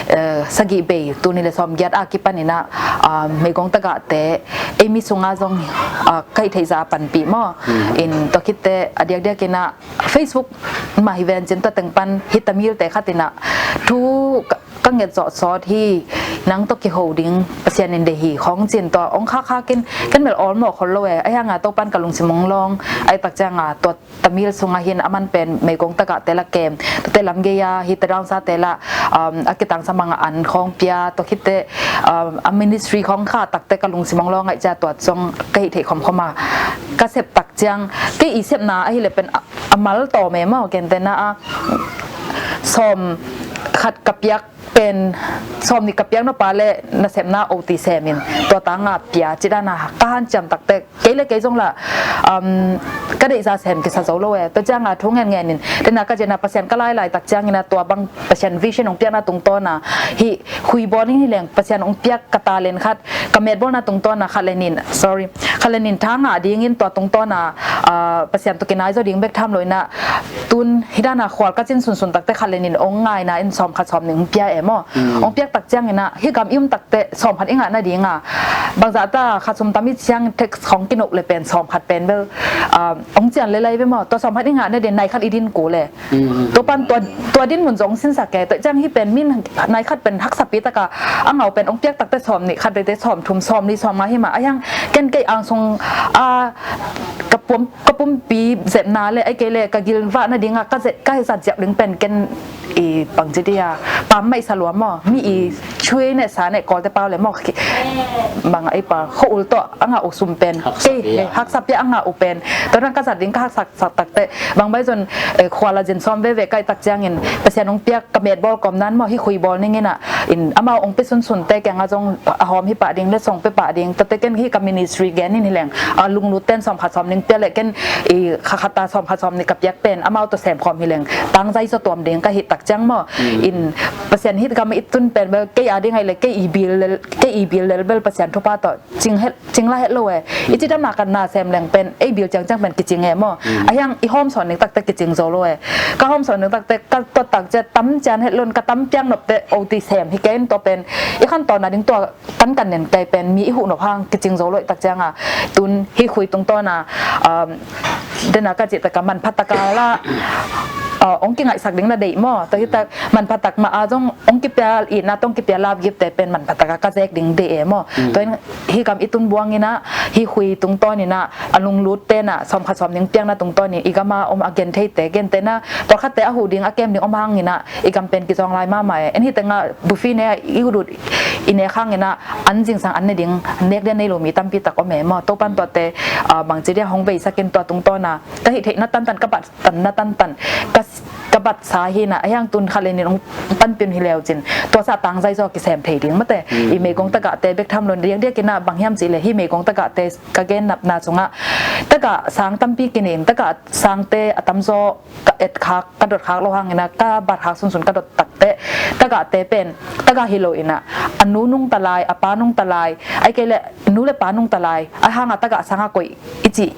eh, sagih bei tu ni le sawm giat a kipan ina, ah, meigong tagah te ei mi sunga zong, ah, ka hih theih za panpih maw. In tua khit te a diakdiak ina Facebook mah hi ven cin tua teng pan hi Tamil te khat ina thu ka, ka nget zawh sawt hi, nang tawh kiho ding Pasian in deih hi khong cin tua ong khak khak in ken bel awlmawh khol lo e. A hiang a Topan ka lungsim ong lawng a i tak ciang a tua Tamil sung a hin a man pen meigong tagah te la kem tute lam gei a hi te dangsa te la, um, a kitangsa mang a an khong pia tua khit te, um, a ministry khong kha tak te ka lungsim ong lawng a i cia tua zong ka hih theih khomkhom a ka sep tak ciang kei i sepna ahi le pen a, a mal tawm e maw, gentehna a sawm khat ka piak pen sawm nih ka piak nop a le nasepna O T sem in tua tang a pia cih dan a ka hanciam tak te kei le kei zong la, um, ka deihza sem kisa zo lo e. Tua ciang a thu ngen ngen in tena ka cian a Pasian ka lai lai tak ciang ina tua bang Pasian vision ong piakna tungtawn a hi khui bawl in hi leng Pasian ong piak ka talent khat ka metbawlna tungtawn a khat le nin, sorry, khat le nin tha ngah dingin tua tungtawn a, ah, Pasian tawh kinai zaw ding bek tham lo ina tun hi dan a khual ka cin sunsun tak te khat le nin ong ngaina in sawm khat sawm nih ong pia e maw. Ong piak tak ciang ina hi gam i um tak te sawm khat i ngah nading a bangzah ta khat sum tam i ciang text khong kinuk le pen sawm khat pen bel, ah, ong cian le lai ve maw. Tua sawm khat i ngah nading nai khat i din ku le. Tua pan tua, tua din mun zong sinsak e. Tua ciang hi pen min nai khat pen haksapi taka a ngau pen ong piak tak te sawm nih khat te sawm thum sawm li sawm nga hi ma a hiang ken kei ang sung a ka pum, ka pumpi zepna le ai kei le ka gilvah nading a ka zet, ka zat ziak ding pen ken i pang ci dia pam mai sa lua maw mi i chui ne sa ne kawlte pau le maw ki, mang a i pa kho ul tawh a ngah u sum pen kei haksapia a ngah u pen tua dan ka zat ding ka haksak sak tak te bang bai zon, eh, khual a zin sawm veve kai tak ciangin Pasian ong piak ka metbawl kawm nan maw hi khui bawl ning ina in amau ong pe sunsun te keng a zong a hawm hi pah ding le song pe pah ding tate ken hi ka ministry gen in hi leng a lunglut ten sawm khat sawm ning pia le ken i kha khat a sawm khat sawm nih ka piak pen amau tawh sem khawm hi leng tangzai zaw tuam ding ka hih tak ciang maw. In Pasian hih gam i tun pen bel kei a ding ahi le kei i bil lel, kei i bil lel bel Pasian thupha tawh cing het, cing la het lo e. I cidamna kan na sem leng pen ei bil ciangciang pen kicing e maw. A hiang i hawm sawn ning takte kicing zo lo e. Ka hawm sawn ning takte ka tuat tak ciang tam cian het lon ka tam piang nopte oti sem hi kei in tua pen i khan tawna ding tua kan kan nen kei pen mi i huh nop hang kicing zo lo i tak cianga tun hi khui tungtawna, um, dena ka cih taka manpha taka la, uh, ong kingaihsak ding na deih maw. Tua hi tak manpha tak ma a zong ong kipia itna tong kipia lap gipte pen manpha taka ka zek ding deih e maw. Tua in hi gam i tun buang ina hi khui tungtawn ina a lunglut tena sawm khat sawm ning piakna tungtawn in i gama om a gen theite gente na pawlkhatte a huh ding a kem ding om hang ina i gam pen kizawng lai mahmah e. En hi tenga bufi ne i udut i nek hang ina an zingsang an ne ding nek dia nei lo mi tampi tak om e maw. Topan tuate, ah, bangci dia hong beisakin tua tungtawna ka hih theihna tantan ka bat tanna tantan ka, ka bat sa hi na a hiang tun khat le nin ong panpin hi leu cin tua sa tangzai zaw kisem thei ding mate. I meigong tagahte bek tham lo diakdiak ina bang hiam cih le hi meigong tagahte ka gen napna sungah taga sang tampi kinin taga sangte a tamzaw ka et khak ka dot khak lo hang ina ka bat khak sunsun ka dot takte tagahte pen taga hi lo ina a nu nungta lai a pa nungta lai ai kei le nu le pa nungta lai a hanga taga sanga koih i cih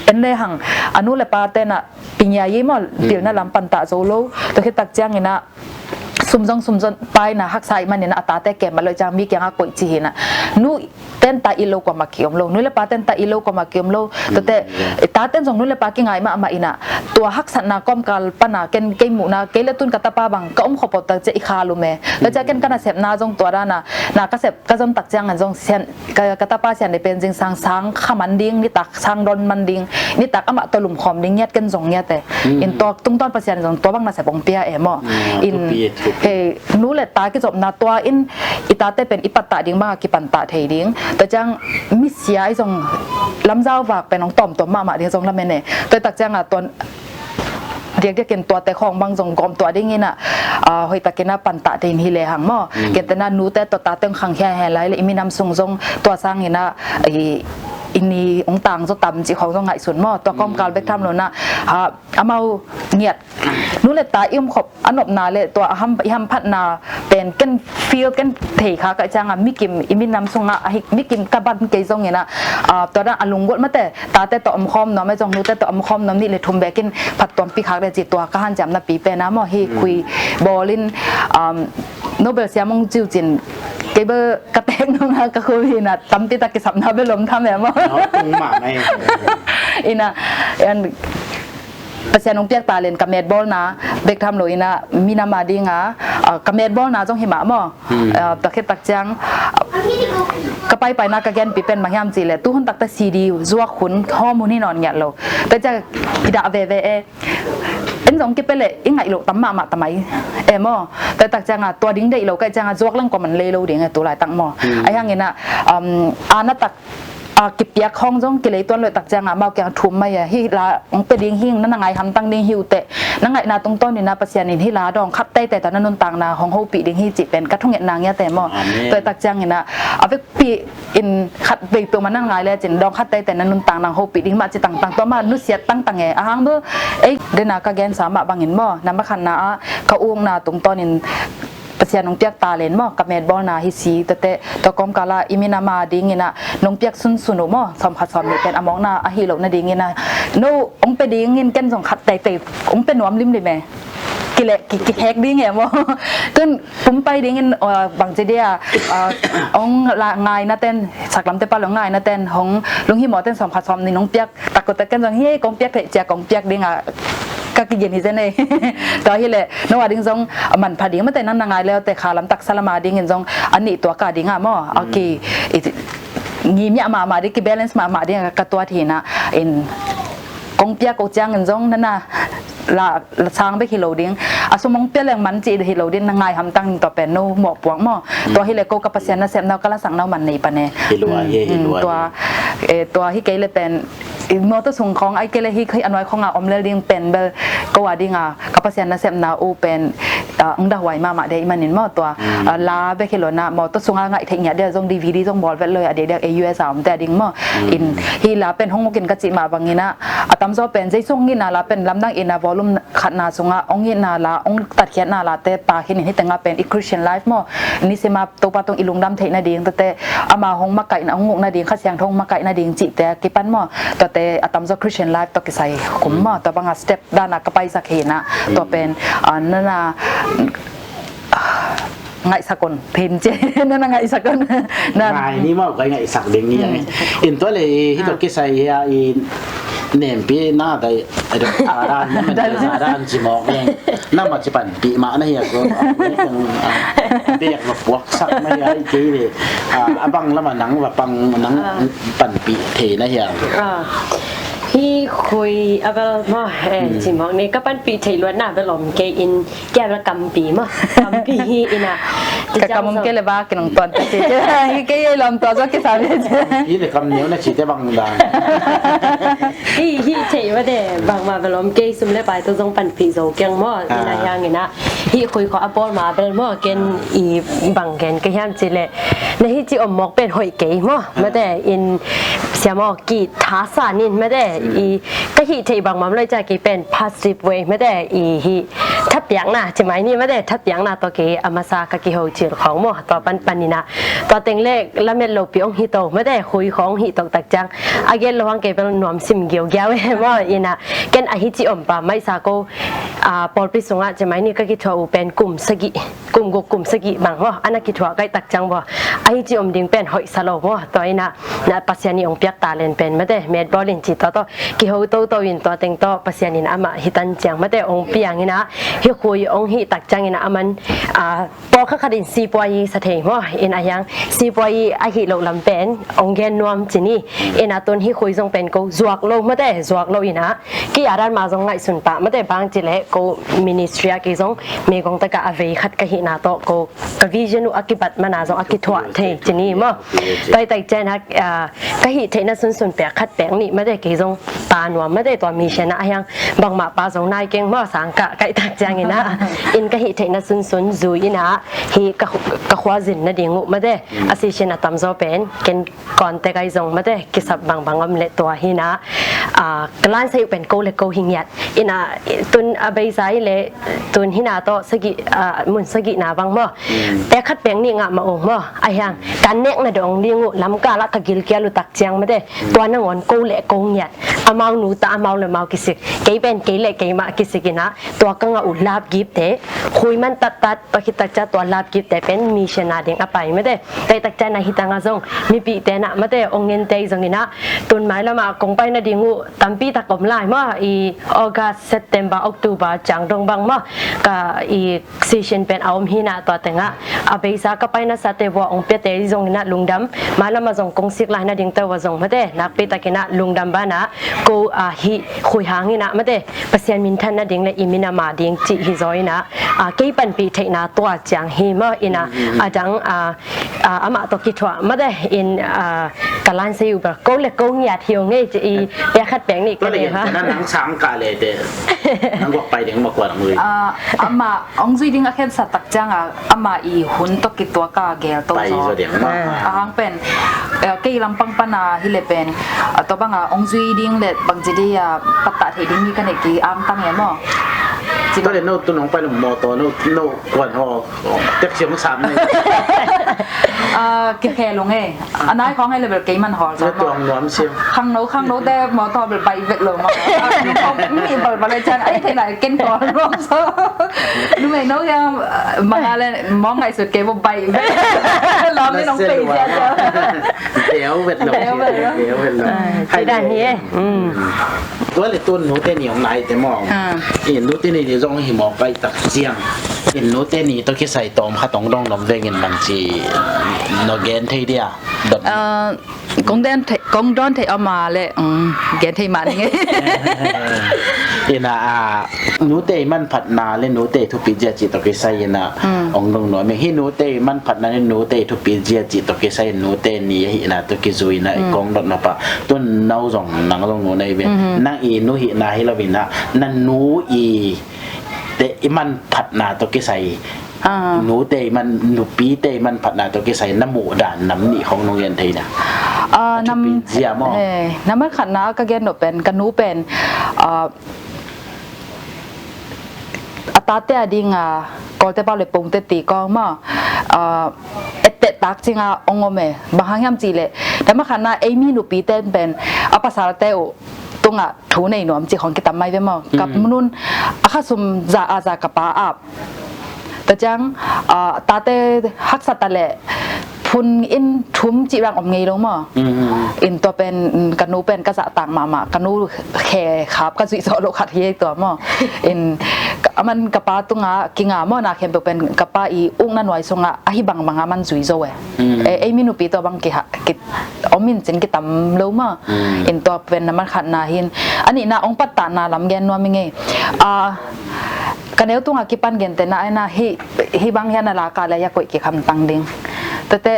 en le hang a nu le pa tena pingia i maw pilna lam pantah zo lo. Tua khit tak ciang ina sum zong sum zong paina haksa i man ina a tate kem a lo i ciang mi kianga koih ci hi na nu ten ta i lo kuama kiom lo nu le pa ten ta i lo kuama kiom lo. Tuate i taten zong nu le pa kingai mahmah ina tua haksatna kawmkal pana ken kei muhna kei le tun ka tapa bang ka om khop tak cia i kha lum e. Tua cia ken ka nasepna zong tua dana na ka sep ka zon tak ciangan zong sian ka, ka tapa sian dei pen zingsang sang kha man ding nitak sang don man ding nitak amah tawh lumkhawm ding ngiat ken zong ngiat e. In tua tungtawn Pasian zong tua bang nasep ong pia e maw. In he nu le ta kizopna tua in i tate pen i pattah ding banga kipantah thei ding tua ciang misia i zong lamzau vak pen ong tawmtawm mahmah ding zong lamen e. Tua tak cianga tua diakdiakin tuate khawng bang zong gawm tuah ding ina, ah, hoihtakin a pantah ding hi lehang maw. Kentena nute tua tate ong khang hiahen lai le i minam sung zong tua sangin a i, i ni ong tang zaw tam cih khawng zong ngaihsun maw. Tua kawmkal bek tham lo na, ah, amau ngiat nu le ta i om khop a nopna le tua a ham, i hamphatna pen ken feel ken thei kha ka cianga mikim i minam sunga a hik mikim ka ban kei zongin a, ah, tua dan a lunggulh mate tate tawh omkhawm nuam e zong nute tawh omkhawm nuam nih le thum bekin phattuampi khak le ci tua ka hanciamna pi pen a maw hi khui bawlin, um, Nobel siam ong ciucin kei bel ka tek nunga ka khu hina tampi tak kisapna bel om tham e maw. Ina, en, Pasian ong piak talent ka metbawlna bek tham lo ina minam a dinga, ah, ka metbawlna zong hi mah maw. Ah, takhet tak ciang, ah, ka paipaina ka genpi pen bang hiam cih leh tuhun takte C D zuak hun hawm hun hi nawn ngiat lo. Tua ciang kidah veve e. En zong kipia leh i ngaih loh tam mahmah tamai e maw. Tua tak cianga tua ding deih lo ka cianga zuak leng kua man lei lo ding e tu laitak maw. Ahi hangin a, um, a na tak a kipiak hong zong kilei tuan loh tak cianga mau kiang thum mai a hi la ong pe ding hing na na ngai hamtang ding hi uh teh na ngaihna tungtawn ina Pasian in hi la dawng khat teitei ta na nuntakna hong hopih ding hi cih pen ka thungetna ngiat e maw. Tua tak ciangin a a vekpi in khat vei peuhmah na ngai lecin dawng khat teitei na nuntakna hong hopih ding mah ci tangtang tua mah nusiat tangtang e a hang bel ei dena ka gensa mah bangin maw na makhanna a ka ukna tungtawnin Pasian nong piak talent maw ka metbawlna hi si tete tua kawmkala i minam a dingina nong piak sunsun uh maw sawm khat sawm nih pen a mawkna a hi loh nadingina no ong pe dingin ken zong khat teitei ong pe nuam limlim e. Kile, ki, kihek ding e maw. Tun pumpai dingin, uh, bangci dia, uh, ong la ngaina ten saklamte pal ong ngaina ten hong lunghimawh ten sawm khat sawm nih nong piak takut ken zong hi kong piak theih cia kong piak dinga ka kigen hi zen e. Tua hileh no a ding zong manpha ding mate nang na ngai leute kha lam taksa lam a dingin zong a nih tua ka dinga maw a ki i, ngimia mahmah ding ki balance mahmah ding ka tuat hina in kong piak ko ciangin zong nana la, la sang bek hi lo ding a sum ong pia leng man ci hi lo ding na ngai hamtang tua pen no mawhpuak maw. Tua hileh ko ka Pasian nasepna ka lasakna man nei pan e. Tua, eh, tua hi kei le pen i mawtaw sung khawng ai kei le hi a nuai khawnga om lel ding pen bel ko a dinga ka Pasian nasepna uh pen ah, ong dahuai mahmah dei manin maw tua, ah, la bek hi lo na maw tua sunga ngaih theih ngiat dia zong D V D zong bawl vet lo a diakdiak e U S a omte a ding maw. In hi la pen hong mukin ka cih mah bangin ah, a tamzaw pen Jesu hong itna la pen lamdang in a volume khatna sungah hong itna la hong tatkhiatna late pa khin in hitenga pen i Christian life maw, nisima Topa tung i lungdam theih nading tuate ama hong makaihna hong nguk nading Kha Siangtho hong makaih nading cihte kipan maw, tuate a tamzaw Christian life tawh kisai khum maw, tua banga step dana ka paisak hi na, tua pen, ah, nana ngaihsak un phim cia nana ngaihsak un. Ngai ni maw kai ngaihsak ding ni. In tua le hi tua kisai hi a i nempi na dai a dan na ma dai a dan ci mawk leng na ma ci panpih mah na hi a ko a biak ma puaksak na hi a i kei le a bang lama nang va pang nang panpih thei na hi a. Hi khui a bel maw, eh, ci mawk ni ka panpih thei luat na bel om kei in. Kia bel kampi maw, kampi hi ina. Ka kam om kei le ba kinong tuan ta ci kei ei lom tua zo kisa le ci. Hi le kam neu na ci te bang dan. Hi hi thei mate bangma bel om kei sum le pai tua zong panpih zo keng maw ina hiang ina. Hi khui kho a bawl ma bel maw ken i bang gen ka hiam ci le. Na hi ci om mawk pen hoih kei maw mate in siam aw ki thasan in mate i ka hih theih bangmah om lo i ca kei pen positive way mate i hi thatpiakna ci mai ni mate thatpiakna tawh kei a masa ka kiho cil khawng maw tua panpan ina tua teng le lamet lopi ong hi to mate hui khawng hi toktak ciang a gen lo hang kei bel nuam sim giaugiau e maw ina ken a hi ci om pa maisa ko a pawlpi sungah ci mai ni ka kithuah uh pen kum sagih kum guk kum sagih bang maw ana kithuah kaihtak ciang maw a hi ci om ding pen hoih sa lo maw tua ina na Pasian i ong piak talent pen mate metbawl in ci tua tawh kiho toto in tua teng tawh Pasian in amah hi tan ciang mate ong piang ina hi khui ong hih tak ciang ina aman a pawlkhat khat in sipuai i sa thei maw in a hiang sipuai i a hih loh lam pen ong gen nuam ci ni ina tun hi khui zong pen ko zuak lo mate zuak lo ina ki a dan ma zong ngaihsun pah mate bang ci le ko ministry a kei zong meigong taka a vei khat ka hihna tawh ko ka vision uh a kibat mana zong a kithuah thei ci ni maw. Taitai cian ha ka hih theihna sunsun pek khat pek nih mate kei zong ta nuam mate tua mission ah a hiang bangmah pa zong nai keng maw sang kah kaihtak ciang ina in ka hih theihna sunsun zui ina hi ka khuazin nading uh mate a sisin a tamzaw pen ken Kawnte kai zong mate kisap bangbang om le tua hina ka lansei uh pen ko le ko hi ngiat ina tun a beisa hi le tun hina tawh sagih mun sagihna bang maw. Pek khat pek nih ngah mah ung maw a hiang kan nek na dong ding uh lamkal ah ka gilkial uh tak ciang mate tua nangawn ko le ko ngiat amau nu ta amau le mau kisik kei pen kei le kei mah kisik ina tua ka ngah uh lapgipte khui man tattat tua khit tak cia tua lapgipte pen mission a ding a pai mate. Taitak cian a hitang a zong mipihte na mate ong ngente zong ina tun mai lama kong pai nading uh tampi tak om lai maw i August, September, October ciang dong bang maw ka i season pen a om hina tua tengah a beisa ka pai nasate vua ong piate zong ina lungdam mai lama zong kong sik lai nading te vua zong mate nakpi tak ina lungdam bana ko a hi khui hang ina mate Pasian minthan nading le i minam a ding cih hi zaw ina kei panpih theihna tua ciang hi maw ina a dang amah tawh kithuah mate in ka lansei uh bel ko le ko ngiat hi ong ei ci i pek khat pek nih ka nei ha. Nang sang ka le te nang guak pai ding ma kuan ong zui. Amah ong zui ding a khensat tak ciang a amah i hun tawh kituak a gel to zaw. A hang pen kei lampang pana hi le pen tua banga ong zui ding le bangci dei a pattah theih ding hi ka neih ki angtang e maw. Tua le no tu nong pai lo mawtaw no kuan haw tek siam sam nei. Kikhel ung e. A nai khawng hei le bel kei man hawl zong maw. Khangno khangno te mawtaw bel baih vet lo maw. Mi balbal le cian ai thei nai ken kawl nuam so. Numei no hiang manga le mawng ngaihsut kei bo baih vet. Lam le nong pei zia zia. Deu vet lo. Deu vet lo. Deu vet lo. Hai dan hi e. Tua le tun nute ni ong nai te mawng. In nute ni zong hi mawk pai tak ciang. In nute ni tawh kisai tawm khat ong dong nom vengin bangci no gen thei dia. Kong den thei kong don thei ama le gen thei mah ning e. Ina a nute i manphatna le nute i thupi zia cih tawh kisai ina ong dong nuam hi nute i manphatna le nute i thupi zia cih tawh kisai nute ni ahi ina tawh kizui ina i kong dot nop a tun no zong nang zong nu na hi ve nang i nu hihna hi lo ina na nu i te i manphatna tawh kisai, ah, nute i man, nupite i manphatna tawh kisai na muh dan nam nih khong nong gen thei na? Ah, a nam, thupi zia maw? Eh, nambat khatna ka gen nop pen, ka nu pen, ah, a tate a ding a, Kawlte pau le pongte ti kong maw, ah, etteh tak cinga ong om e. Bang hang hiam cih leh, nambat khatna ei mi nupite pen a pasalte uh tungah thu nei nuam cih khong kitam mai ve maw. Ka, mm, nu in a kha sum za a za ka pa ap. Tua ciang, ah, tate haksa ta leh phun in thum cih bang om ngei lo maw. Mm. In tua pen, mm, ka nu pen ka zahtak mahmah, ka nu khe khap ka zuih zawh loh khat hi ei tua maw. In ka, aman ka pa tungah kinga maw, na khempeuh pen ka pa i ukna nuai sungah ahi bangbang a man zui zo e. Mm. E, ei mi nupi tua bang kiha, ki, om in cin kitam lo maw. Mm. In tua pen nambat khatna hi in. A nihna ong pattahna lam gen nuam i ngei. Ah, ka neu tungah kipan gentehna aina hi, hi bang hian a laka le ya koih kik hamtang ding. Tuate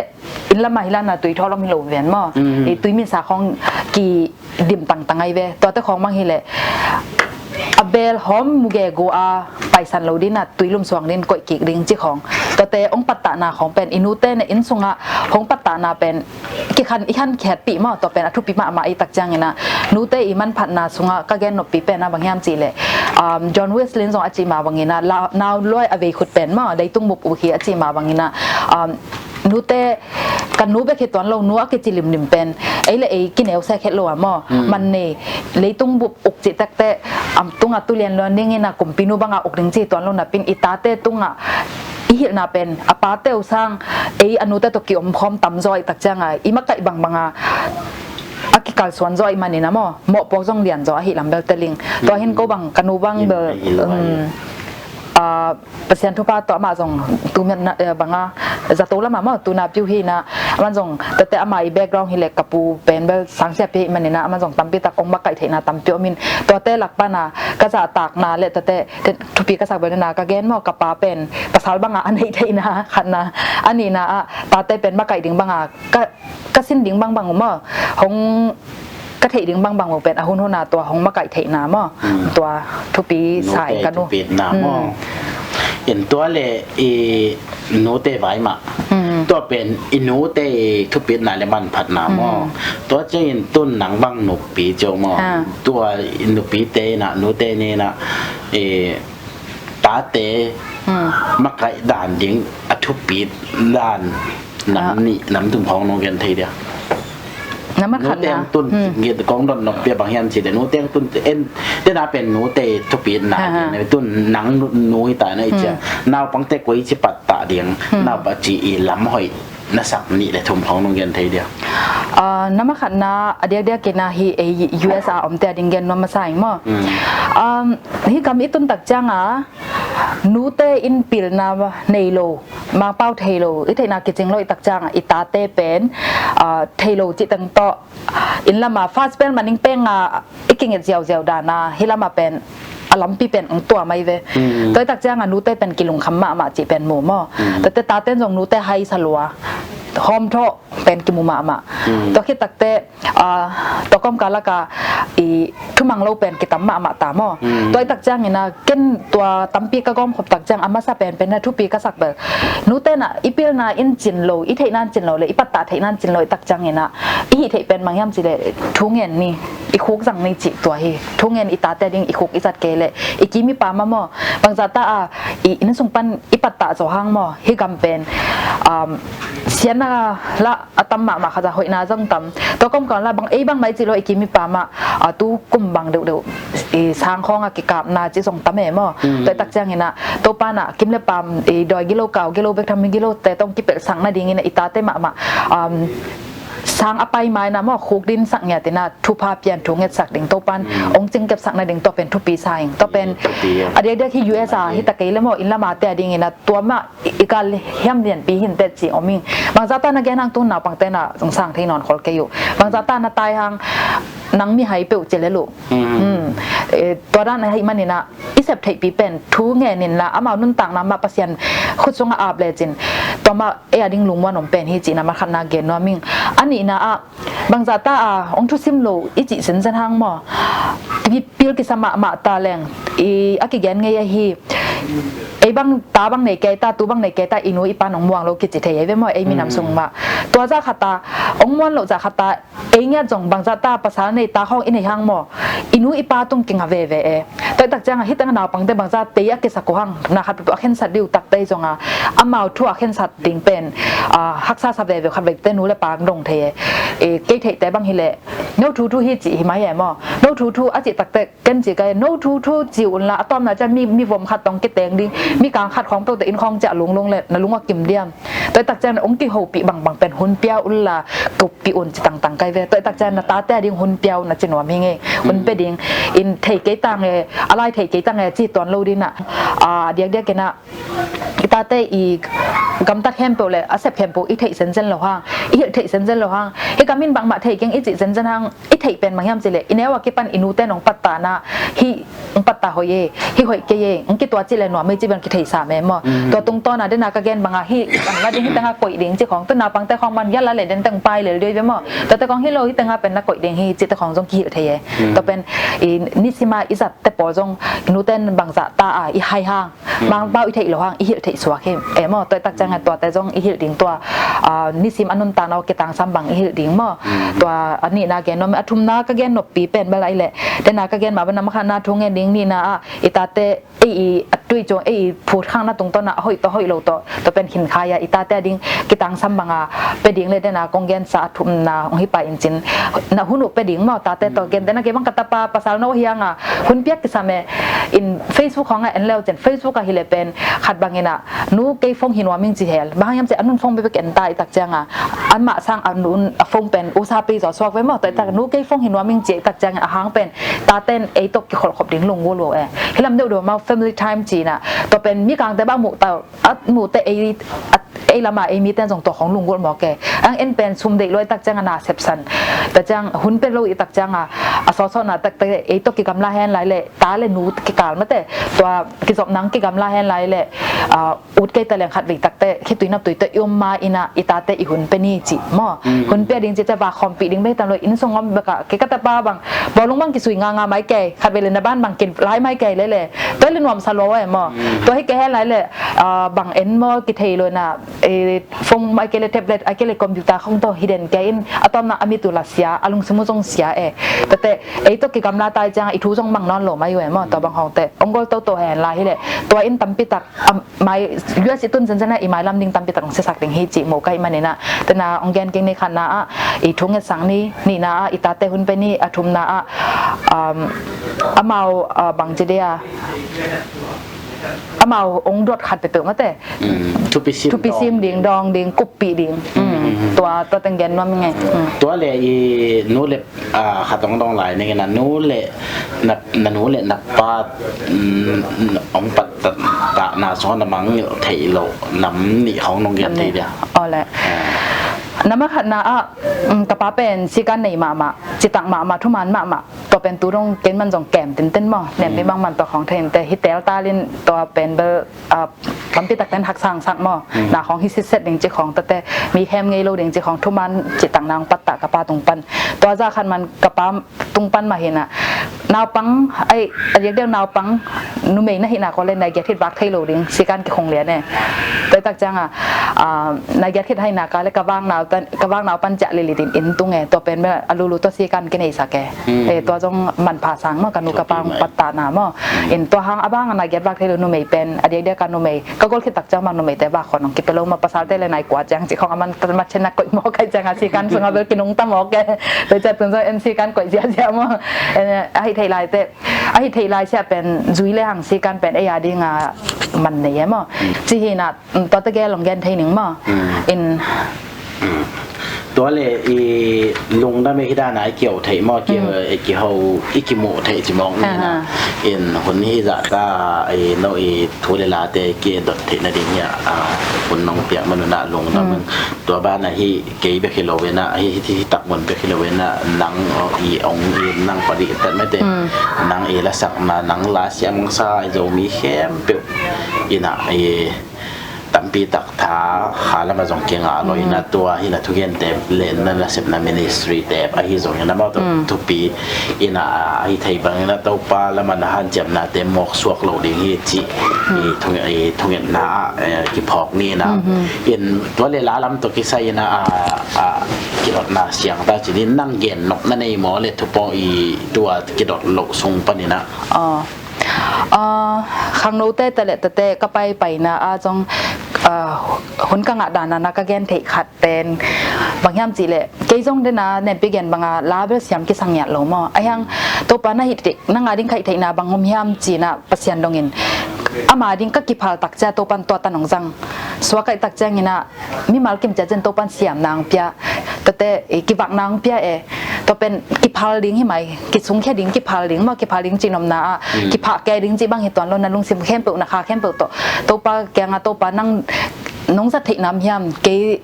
inn lamah hi lana tui thawl om hi lo ven maw. Mm. I tui minsa khong kidim tangtang ai ve. Tuate khong bang hi leh a bel hawm muge gu a paisan lo dina tui lum suang din koih kik ding ci khong. Tuate ong pattahna khong pen i nute ne inn sungah hong pattahna pen kikhan i khan khiatpih maw, tua pen a thupi mahmah i tak ciangina, nute i manphatna sungah ka gen noppi pen a bang hiam cih leh, um, John Wesley in zong a cih mah bangina, la, nau luai a vei khut pen maw, leitung bup uh hi a cih mah bangina, um, nute, ka nu bek hi tuan lo, nu a kici limlim pen ei le ei kineu sek het lo a maw. Mm. Man nei, leitung bup uk cih tekte, am, tungah tu lian luan dingina kumpinu banga uk ding ci tuan lo napin i tate tungah i hilhna pen a pate uh sang ei a nute tawh kiom khawm tam zaw i tak cianga i makaih bangbanga a kikalsuan zaw i manina maw, mawhpuak zong lian zaw ahi lam bel teling. Tua hin ko bang ka nu bang bel, um, ah, Pasian thupha tawh amah zong tu miat na, eh, banga zato lama maw, tuna piu hina, aman zong tete ama i background hi le ka pu pen bel sangsia pi manina, aman zong tampi tak ong makaih theihna tampi om in, tuate lak pana ka zahtakna le tete, te, thupi ka sak bel nina ka gen maw, ka pa pen pasal banga a neih theihna khatna, a nihna ah tate pen makaih ding banga ka, ka sin ding bangbang uh maw, hong ka theih ding bangbang uh pen a hunhuna tua hong makaih theihna maw. Mm. Tua thupi sa in ka nu. Nute thupitna maw. Mm. In tua le i nute vai mah. Mm. Tua pen i nute i thupitna le manphatna maw. Mm. Tua ciangin tun nang bang nupi ciau maw. Ah. Tua i nupite na, nute ni na, i tate, hmm, makaih dan ding a thupit dan nam, ah, nih, nam thum khong nong gen thei dia. Nambat khatna. Nute ang tun, hmm, nget kong don nok pia bang hiam ci de, nute ang tun, en, tena pen nute thupitna, ha, ha, gen, tun nang nu, nu hi ta na i cia. Hmm. Naupangte koi ci pattah ding, hmm, nau pa ci i lam hoih na sak nih le thum khong nong gen thei dia. Ah, nambat khatna a diakdiak kina hi ei U S A omte a ding gen nuam masa ing maw. Hmm. Um, hi kam i tun tak cianga, nute in pilna nei lo, mangpau thei lo, i theihna kicing lo i tak cianga, i tate pen, ah, thei lo cih teng tawh, inn lama first bell maning penga i kinget ziauziau dana, hi lama pen a lampi pen ong tua mai ve. Mm. Tua i tak cianga nute pen kilungkham mahmah cih pen mu maw. Mm. Tuate taten zong nute hai sa lua, hawm thawh pen kimu mahmah. Mm. Tua khit takte, ah, tua kawmkal laka i thumang lo pen kitam mahmah ta maw. Mm. Tua i tak ciangina, ken tua tampi ka gawmkhop tak ciang a masa pen pen na thupi ka sak bel, nute na i pilna in cin lo, i theihna in cin lo le i pattah theihna in cin lo i tak ciangina, i hih theih pen bang hiam ci le thu ngen ni, i khuk zang ni cih tua hi. Thu ngen i tate ding i khuk i zat kei le i kim i pam a maw. Bangzah ta a i inn sung pan i pattah zaw hang maw, hi gam pen, um, siatna la a tam mahmah khat a hoihna zong tam. Tua kawmkal la bang ei bang mai ci lo i kim i pam a, a tu kum bang deuhdeuh i sang khawng a kikapna ci zong tam e maw. Mm. Tua i tak ciangina, Topa na kim le pam i dawi gilo kau gilo bek tham gilo te tong kipelhsak nadingina i tate mahmah, um, sang a pai maina maw, khuk dinsak ngiatina thupha pian thu ngetsak ding Topan, mm, ong cingkepsak nading tua pen thupi sa ing. Tua pen, mm, thupi, a diakdiak hi U S A hi ta kei le maw, inn lama te a dingina tua mah i, i kal hiam lianpi hin te ci om ing. Bangzah ta na gen hang tu naupangte na zong sang thei nawn khol kei uh. Bangzah ta na tai hang nang mihai peuh ci le lu. Mm. Mm. Eh, tua dan ahi manina, i sep theihpi pen thu ngenin la, amau nuntakna mah Pasian khut sungah ap lecin, tua mah ei a ding lungmuan om pen hi cihna mah khatna gen nuam ing. A nihna ah, bangzah ta a ong thusim lo i cih sinsen hang maw, pil kisa mahmah ta leng, i a kigen ngei ahi, ei bang ta bang nei kei ta, tu bang nei kei ta, i nu i pa nong muang lo kici thei ei ve maw, ei minam sung mah. Tua zah khat ta, ong muan loh zah khat ta, ei ngiat zong bangzah ta pasal nei ta khawng i nei hang maw, i nu i pa tung kinga veve e. Tua i tak cianga hih tengah naupangte bangzah tei a kisak uh hang, na khat peuhpeuh a khensat dih uh takte zong a, amau thu a khensat ding pen haksa sa veve uh khat vekte nu le pa dong thei e. Kei theihte bang hileh no thu thu hi cih hi mai e maw, no thu thu a cih takte ken ci ka e, no thu thu ci unla a tawpna ciang mi, mi vom khat tawng kiteng ding, mi kang khat khawng peuhte inn khawng ciah lunglung le na lung a kim diam. Tua i tak ciang ong kihopih bangbang pen hun pia unla kuppih un ci tangtang kai ve. Tua i tak ciang na tate a ding hun pia un na ci nuam hi ngei. Hun pe ding in thei kei tange, a lai thei kei tange ci tuan lo dina. A diakdiak kena i tate i gamtat khempeuh le a sep khempeuh i theih zenzen lo hang, i hilh theih zenzen lo hang, hi kamin bangmah thei keng i cih zenzen hang, i theih pen bang hiam cileh i neu a kipan i nute nong pattana hi, ong patta hoih e, hi hoih kei e, ong kitua cih le nuam e ci bang kitheisa me maw. Tua tungtawna dena ka gen banga hi bang la ding hi tenga koih ding ci khawng tu naupangte khawng man yala le den teng pai lel dei ve maw. Tuate khawng hi lo hi tenga pen na koih ding hi cite khawng zong kihilh thei e. Tua pen i nisima i zatte pawl zong i nuten bangzah ta a i hai hang, mangpau i theih lo hang i hilh theih suak hi e maw. Tua i tak cianga tuate zong i hilh ding tua nisim a nuntakna uh kitangsam bang i hilh ding maw. Tua a nihna gen nuam e. A thumna ka gen noppi pen bel ahi leh, dena ka gen mah bana makhatna thu ngen ding nihna ah i tate ei i a tui cung ei i phut khangna tungtawna a hoih tawh hoih lo tawh tua pen khinkhai a i tate a ding kitangsam banga pe ding le dena kong gensa a thumna hong hi pa in cin na hun uh pe ding maw. Tate tawh gen dena kei bang ka tapa pasal no hianga hun piak kisam e. In Facebook khawng a en leu cin Facebook a hileh pen khat bangina nu kei phone hi nuam ing ci hel bang hang hiam ci a nun phone bebek en ta i tak cianga amah sang a nun a phone pen usa pei zaw suak ve maw. Tua i tak nu kei phone hi nuam ing ci i tak cianga a hang pen taten ei tawh kikholhkhop ding lunggul lo e. Hilam deuh deuh mau family time cina tua pen mi kangte bang muh tau a muhte ei a ei lama ei miten zong tua khawng lunggulh mawk e. Ang en pen sum deih lua i tak cianga na sepsan ta ciang hun pe lo i tak cianga a sawsawna takte ei tawh kigamla hen lai le ta le nu kikal mate tua kizopna ang kigamla hen lai le ut kei ta leng khat vei takte khitui naptui tawh i om ma ina i tate i hun pe ni ci maw. Hun pe ding ci te va khawmpih ding be tam lo inn sung om beka kei ka tapa bang bawlung bang kisui nga nga mai kei khat vei le na ban bang kin lai mai kei lele tua le nuamsa lua e maw. Tua hi kei hen lai le bang en maw kithei lo na phone ai kei le tablet ai kei le computer khong tawh hi den kei in a tawmna a mit uh la sia a lungsim uh zong sia e. Tate ei tawh kigamla tai cianga i thu zong mang nawn lo mai uh e maw. Tua bang hongte ong gol toto hen lai hileh tua in tampitak mai U S i tun zenzen a i mailam ding tampitak ong siasak ding hi cih mo kai manina tena ong gen keng ni khatna ah i thu ngetsang ni nihna ah i tate hun pe ni a thumna ah amau bang ci dia amau ong dot khat pepeuh mate. Thupi sim ding dawng ding kuppih ding. Tua tua teng gen nuam nge. Tua le i nu le khat ong dawng lai ningin a nu le na nu le na pa ong pattahna sung na mangngilh theih loh nam nih khawng nong gen thei dia. Awle na makhatna ah ka pa pen sikan nei mahmah citak mahmah thuman mahmah. Tua pen tu dong ken man zong kem tinten maw nem pi bang man tua khawng thei inte hi tel talin tua pen bel tampi takten haksa hangsak maw. Na khawng hi sitset ding ci khawng tate mi hem ngei lo ding ci khawng thuman ci takna hong pattah ka pa tung pan tua za khat man ka pa tung pan mah hina naupang ai a diakdiak naupang numei na hina ko le nai giat hit vak thei lo ding sikan kikhung lian e. Tua i tak cianga nai giat hit haina ka le ka vak nau pan ciah lilit in in tung e tua pen bel a lulu tua sikan kinei sak e. Tua zong manpha sang maw ka nu ka pa hong pattahna maw. In tua hang a bang a nai giat vak thei lo numei pen a diakdiak ka numei ka gol khit tak ciang bang numeite vak khon hong kipia lo maw pasalte le nai kua ciang ci khong a man mat chenna koih mawk kai cianga sikan sunga bel kinungta mawk e. Tua ciah tun zong en sikan koih ziahziah maw. Ahi thei laite ahi thei lai ciah pen zui le hang sikan pen ei a dinga man nei e maw. Ci hina tuate gel hong gen thei ning maw. In tua le i lungdam i hidana i kiho theih maw i kiho i kimuh theih ci mawk nina. In hun hi zahta i no i thu le late i kidot theih nading hi a hun nong piak manuna lungdam. Tua bana hi kei bek hi lo vena hi hi takmun bek hi lo vena nang i ong i nang padi tat mete nang i lasakna nang la siamsa i Zomi khempeuh ina i tam pi tak tha kha lama zong kingah lo ina, tua hina thugente le na nasepna ministry te ahi zongin amau tawh thupi ina, ahi thei bangina Topa lama na hanciamnate mawk suak lo ding hi ci i thung-, i thungetna ah, eh, kiphawk ni ina. In tua le la lam tawh kisai ina, a, a, kidotna siang ta ci din nang gen nop na nei maw le thupawng i tua kidot loh sung panina. Aw. Ah, khangnote tale tate ka paipaina ah zong, ah, hun ka ngah dana na ka gen theih khat pen bang hiam cih leh kei zong dena nempi gen banga la bel siam kisang ngiat lo maw. Ahiang Topa na hih theih, na ngah ding khaih theihna bang om hiam cina Pasian dongin ama ding ka kiphal tak cia Topan tua tan hong zang. Suak kaih tak ciangina mimal kim cia cin Topan siamna hong pia. Tate, eh, kivakna hong pia e. Tua pen kiphal ding hi mai, kisungkhia ding, kiphal ding maw, kiphal ding cih nopna ah, kiphah kei ding cih bang hi tuan lo, na lungsim khempeuh, na kha khempeuh tawh Topa kianga Topa nang nong zat theihna om hiam, kei,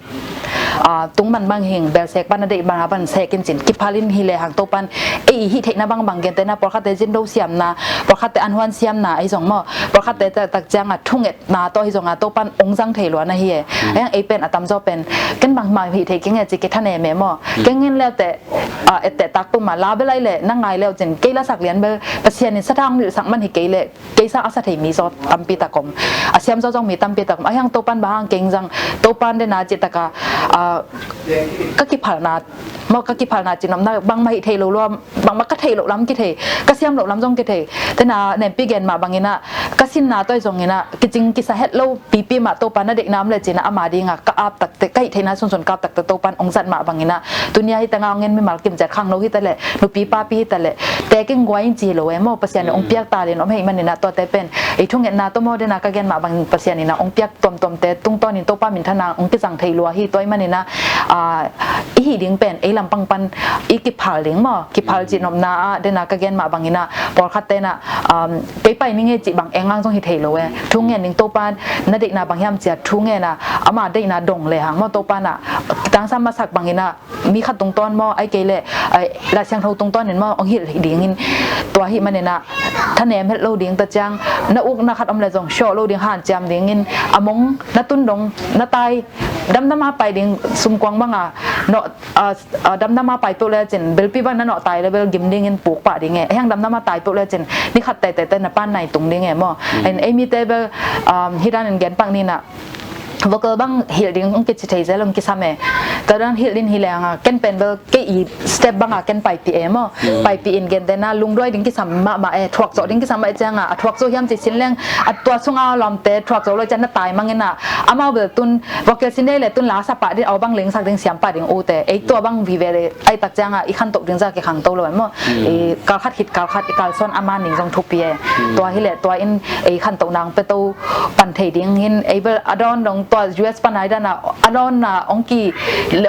ah, tung man bang hing, belsek pan a deih banga pan sek in cin, kiphal in hi lehang Topan ei i hih theihna bangbang gentehna, pawlkhatte zindo siamna, pawlkhatte anhuan siamna ahi zong maw, pawlkhatte tak cianga thunget na tawh hi zonga Topan ong zang thei lua na hi e. Ahiang ei pen a tamzaw pen ken bangmah hih thei keng e ci kithanem e maw. Keng in leute, ah, etteh tak puma la belai le na ngai leu cin kei lasak lian bel Pasian in sathang milsak man hi kei le kei sang a sa thei mi zaw tampi tak om. A siam zaw zong mi tampi tak om. Ahiang Topan bang hang keng zang Topan dena cih taka, ah, ka kiphalna maw, ka kiphalna cih nopna bangmah hih thei lo lua, bangmah ka theih loh lam kithei, ka siam loh lam zong kithei. Tena nempi gen mah bangina ka sinna tawh zongina kicing kisa het lo pipi mah Topa na deihna om le cina ama dinga ka ap takte, ka hih theihna sunsun ka ap takte Topan ong zat mah bangina tunia hi tanga ong en mimal kim ciat khangno hi tale, nupi papi hi tale, teking guai in ci hi lo e maw, Pasian in ong piak talin om hei manina tuate pen ei thungetna tawh maw dena ka gen mah bangin Pasian ina ong piak tuamtuamte tungtawnin Topa minthana ong kizang thei lua hi. Tua i manina, ah, i hih ding pen ei lampang pan i kiphal ding maw, kiphal cih nopna ah dena ka gen mah bangina pawlkhat tena, um, kei pai ning e cih bang engang zong hi thei lo e. Thu ngen ding Topa na deihna bang hiam cia thu ngena ama deihna dong lehang maw Topa na tangsam masak bangina mi khat tungtawn maw, ai kei le, ai, Lai Siangtho tungtawnin maw ong hilh dingin tua hih manina thanem het lo ding ta ciang na ukna khat om le zong siawh lo ding hanciam dingin a mong na tun dong na tai damdama pai ding sumkuang banga nawh, ah, ah, damdama pai peuh le cin belpi bang na nawh tai le bel gim dingin puk pah ding e. Ahiang damdama tai peuh le cin ni khat taitai na pan nai tung ding e maw. In ei mite bel, um, hi danin gen pak nina vocal bang hilh ding ong kici thei zel ong kisam e. Tua dan hilh din hi leng a ken pen bel kei i step banga ken paipih e maw. Paipih in gentehna lungduai ding kisam mahmah e, thuakcawh ding kisam mah e cianga a thuakcawh hiam ci sin leng a tua sunga lawmte thuakcawh lo cian na tai mangina amau bel tun vocal sin dei le tun la sa pah ding, au bang lengsak ding siam pah ding ute ei tua bang vive le ai tak cianga i khantoh ding za kikhangto lo e maw. I kalkhat khit kalkhat i kalsuan a man ding zong thupi e. Tua hi le tua in ei khantoh nang pe to pan thei ding hin ei bel a dawn dong tua U S pan ai dana a dawn na ong ki,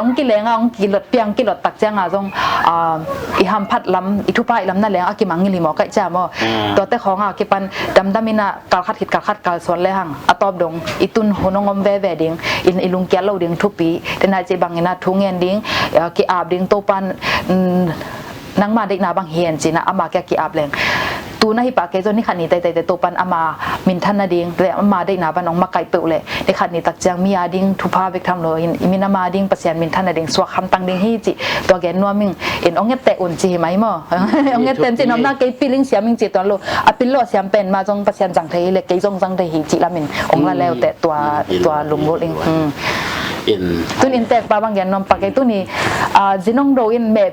ong ki lenga ong ki lot piang ki lot tak cianga zong, ah, i hamphat lam i thupha i lam na leng a kimangngil hi maw kaih cia maw. Tuate khawnga kipan damdam ina kalkhat khit kalkhat kalsuan lehang a tawp dong i tun hun ong om veve ding in i lungkiat lo ding thupi. Tena cih bangina thu ngen ding, ah, ki-ap ding Topan, mm, nangma deihna bang hi hen cina ama kia ki-ap leng. Tuna hi pah kei zong ni khat ni taitai te Topan ama minthan nading le ama deihna ban ong makaih peuh le ni khat ni tak ciang mi a ding thupha bek tham lo hin i min ama ding Pasian minthan nading suak hamtang ding hi cih tua gen nuam ing. In ong et teh un ci hi mai maw. Ong et teh cih nopna kei pil ing siam ing cih tuan lo a pil lo siam pen ma zong Pasian zang thei hi le kei zong zang thei hi cih lamin ong la leu teh tua, tua lungul ing. Tun inntek pa bang gen nuam pak kei tuni, ah, zinong do in meh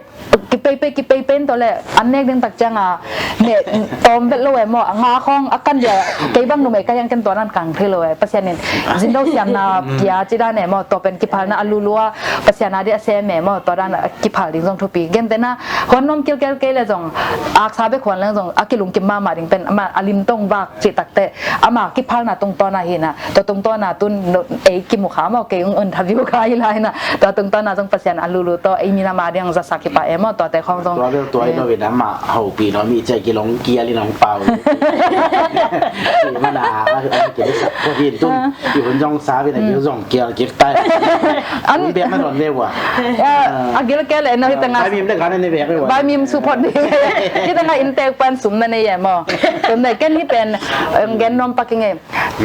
kipeipei, kipeipei in tawh le an nek ding tak cianga meh tawm vet lo e maw, a nga khawng a kan dia kei bang numei ka hiang ken tua dan kang thei lo e. Pasian in zindo siamna pia ci dan e maw, tua pen kiphalna a lulua Pasian a dih a sem e maw, tua dan a kiphal ding zong thupi. Gentehna huan nuam kilkel kei le zong aksa bek huan leng zong a kilungkim mahmah ding pen ama a lim tong vak cih takte ama kiphalna tungtawna hina tua tungtawna tun ei kimu kha maw, kei ung interview kha hi lai na tua tungtawna zong Pasian a lulu tawh ei minam a ding zasak hi pah e maw, tuate khawng zong. Tua bel tua i lo in amah hopih lo mi cia kilong kial in ong pau. Mana a kilesak ko hin tun i hun zong sa vin a kil zong kial kik tai. An biak na don le wa. A gil kele no hi tanga. Bai mim de gana ne biak wa. Bai mim support ni. Hi tanga inntek pan sum na nei e maw. Tun dai ken hi pen gen nuam pak ing e.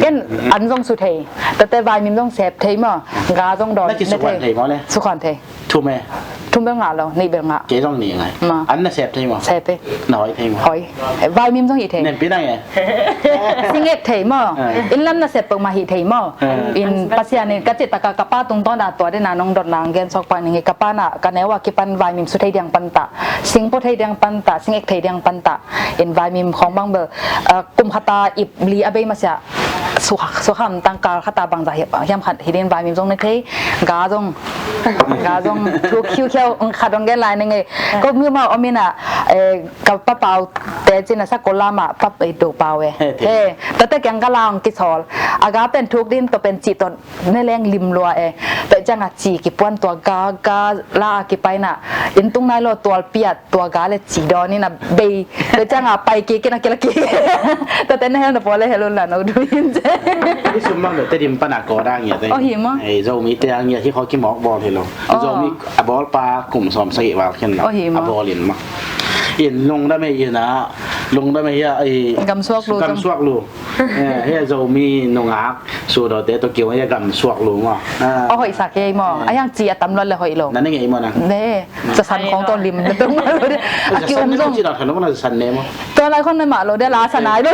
Ken an zong su thei. Tate vaimim zong sep thei maw. Ga zong dawn. Na kisukhuan thei maw le? Sukhuan thei. Thum e. Thum bel ngah lo, nih bel ngah. Kei zong nih ngai. Ma. An na sep thei maw? Sep e. Na hoih thei maw? Hoih. Vaimim zong hih thei. Nempi nang e. Singek thei maw? Ah. Inn lam na sep peuhmah hih thei maw? Ah. In Pasian in ka cih taka ka pa tungtawn a tua dena nong dotna nong gen sawk pak ning hi. Ka pa na ka neu a kipan vaimim su thei diang pan ta, singpua thei diang pan ta, singek thei diang pan ta. In vaimim khawng bang bel, ah, kum khata ip li a bei masiah sukha, sukha hamtang kal khata bangzah hiam khat hi din vaimim zong na thei. Ga zong, ga zong thuk khiukhiau khat hong gen lai ning e. Ko mi ma om in a, eh, ka pa Pau te cin a sakol lam ah pa, eh, Do Pau e. He, te. He, tate kiang ka la hong kisawl. A ga pen thuk din tua pen cih tua ne leng lim lua e. Tua ciang a ci kipuan tua ga, ga la a kipai na. Inn tung nai lo tualpi ah tua ga le ci dawn in a bei. Tua ciang a pai kik in a kila kik. Tua te na hel na pawl le hel un la no du in ce. Hih sum mang lo te dim pan a ko dang ya te. Oh, hi maw? Ei, Zomi te ang ya hih kho kimawk bawl hi lo. Oh. Zomi a bawl pa kum sawm sagih val khen lo. Oh, hi maw? A bawl in maw. In lungdam e in a, lungdam e hi a, ei, gamsuak lu, gamsuak lu. Eh, hia Zomi nungak sudawte tawh kio hia gamsuak lu maw? Ah. A hoihsak hia maw? Eh. A hiang ci a tam luat le hoih lo. Na ne ngei maw nang? Ne. Zasan khawng tawh lim na tung maw lo de. A ki um zong. Zasan ne maw? Tua lai khawng ne mah lo de la sanai lo.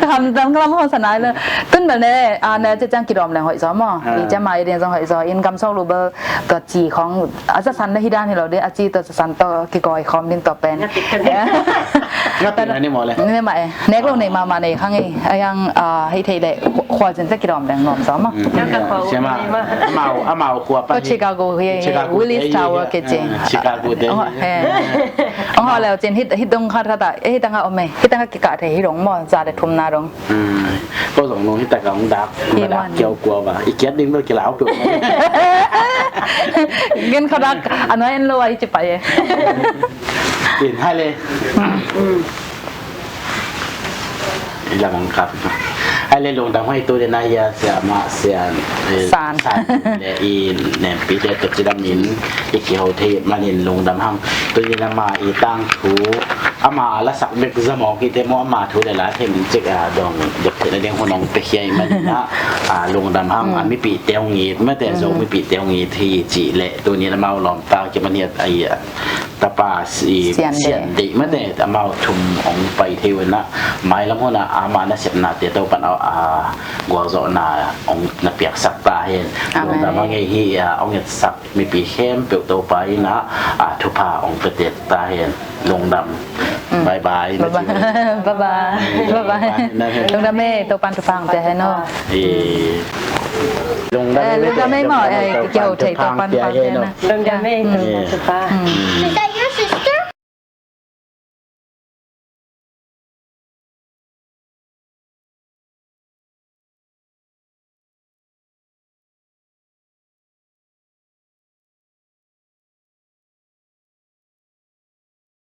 Ka hamtang ka lam khawng sanai lo. Tun bel ne, a ne ci ciang kidawm leng hoih zaw maw? Ah. I ciang mai ding zong hoih zaw. In gamsuak lu bel tua ci khawng a zasan na hi dan hi lo de. A ci tua zasan tawh kigawi khawm ding tua pen. Nga pih na ni maw le? Ni mah e. Nek lo nei mahmah nei khang e. A hiang, ah, hei thei le khualzin te kidawm deng nuam zaw maw. Mm. Siama, amau, amau khua pan. Ko Chicago hi, Chicago Willis Tower ke cing. Ah, Chicago te. Oh, he. Oh, leu cin hit, hit dong khat khat a. Eh, hit tanga om e. Hit tanga kikah thei hi dong maw. Za le thum na dong. Mm. Ko zong nung hit taka hong dak. Hi dak wan. Kiau kua ba. I kiat ding bel kilau peuh. Gen khat dak. Ano en lo ai ci pai e. In hai le. Mm. Lamang kap. Hai le lungdam hai tu le na ya sia ma sia, eh, San. San le i nempi te tu ci dam in i kiho thei manin lungdam ham. Tu ni na ma i tang thu ama la sak bek za mawk i te maw ama thu le la them cik a dong dek te na ding hunong pe hiai manin a, a lungdam ham a mipi te hong it ma te zo mipi te hong it hi ci le tu ni na mau lom ta ki man hiat ai a. Tapa si Sian Deih. Sian Deih mate amau thum hong pai thei uh inah mailam hunah amah nasepnate Topan a gualzawhna hong na piaksak ta hen. Amen. Lungdam a ngei hi a hong etsak mipi khempeuh Topa inah a thupha hong petek ta hen. Lungdam. Mm. Bye bye. Bye bye. Bye bye. Bye bye. Lungdam e, Topan thupha hong pia hen aw. Eh. Lungdam e, lungdam e maw, eh, kiho thei Topan pia hen aw. Lungdam e, Topan thupha. Mm.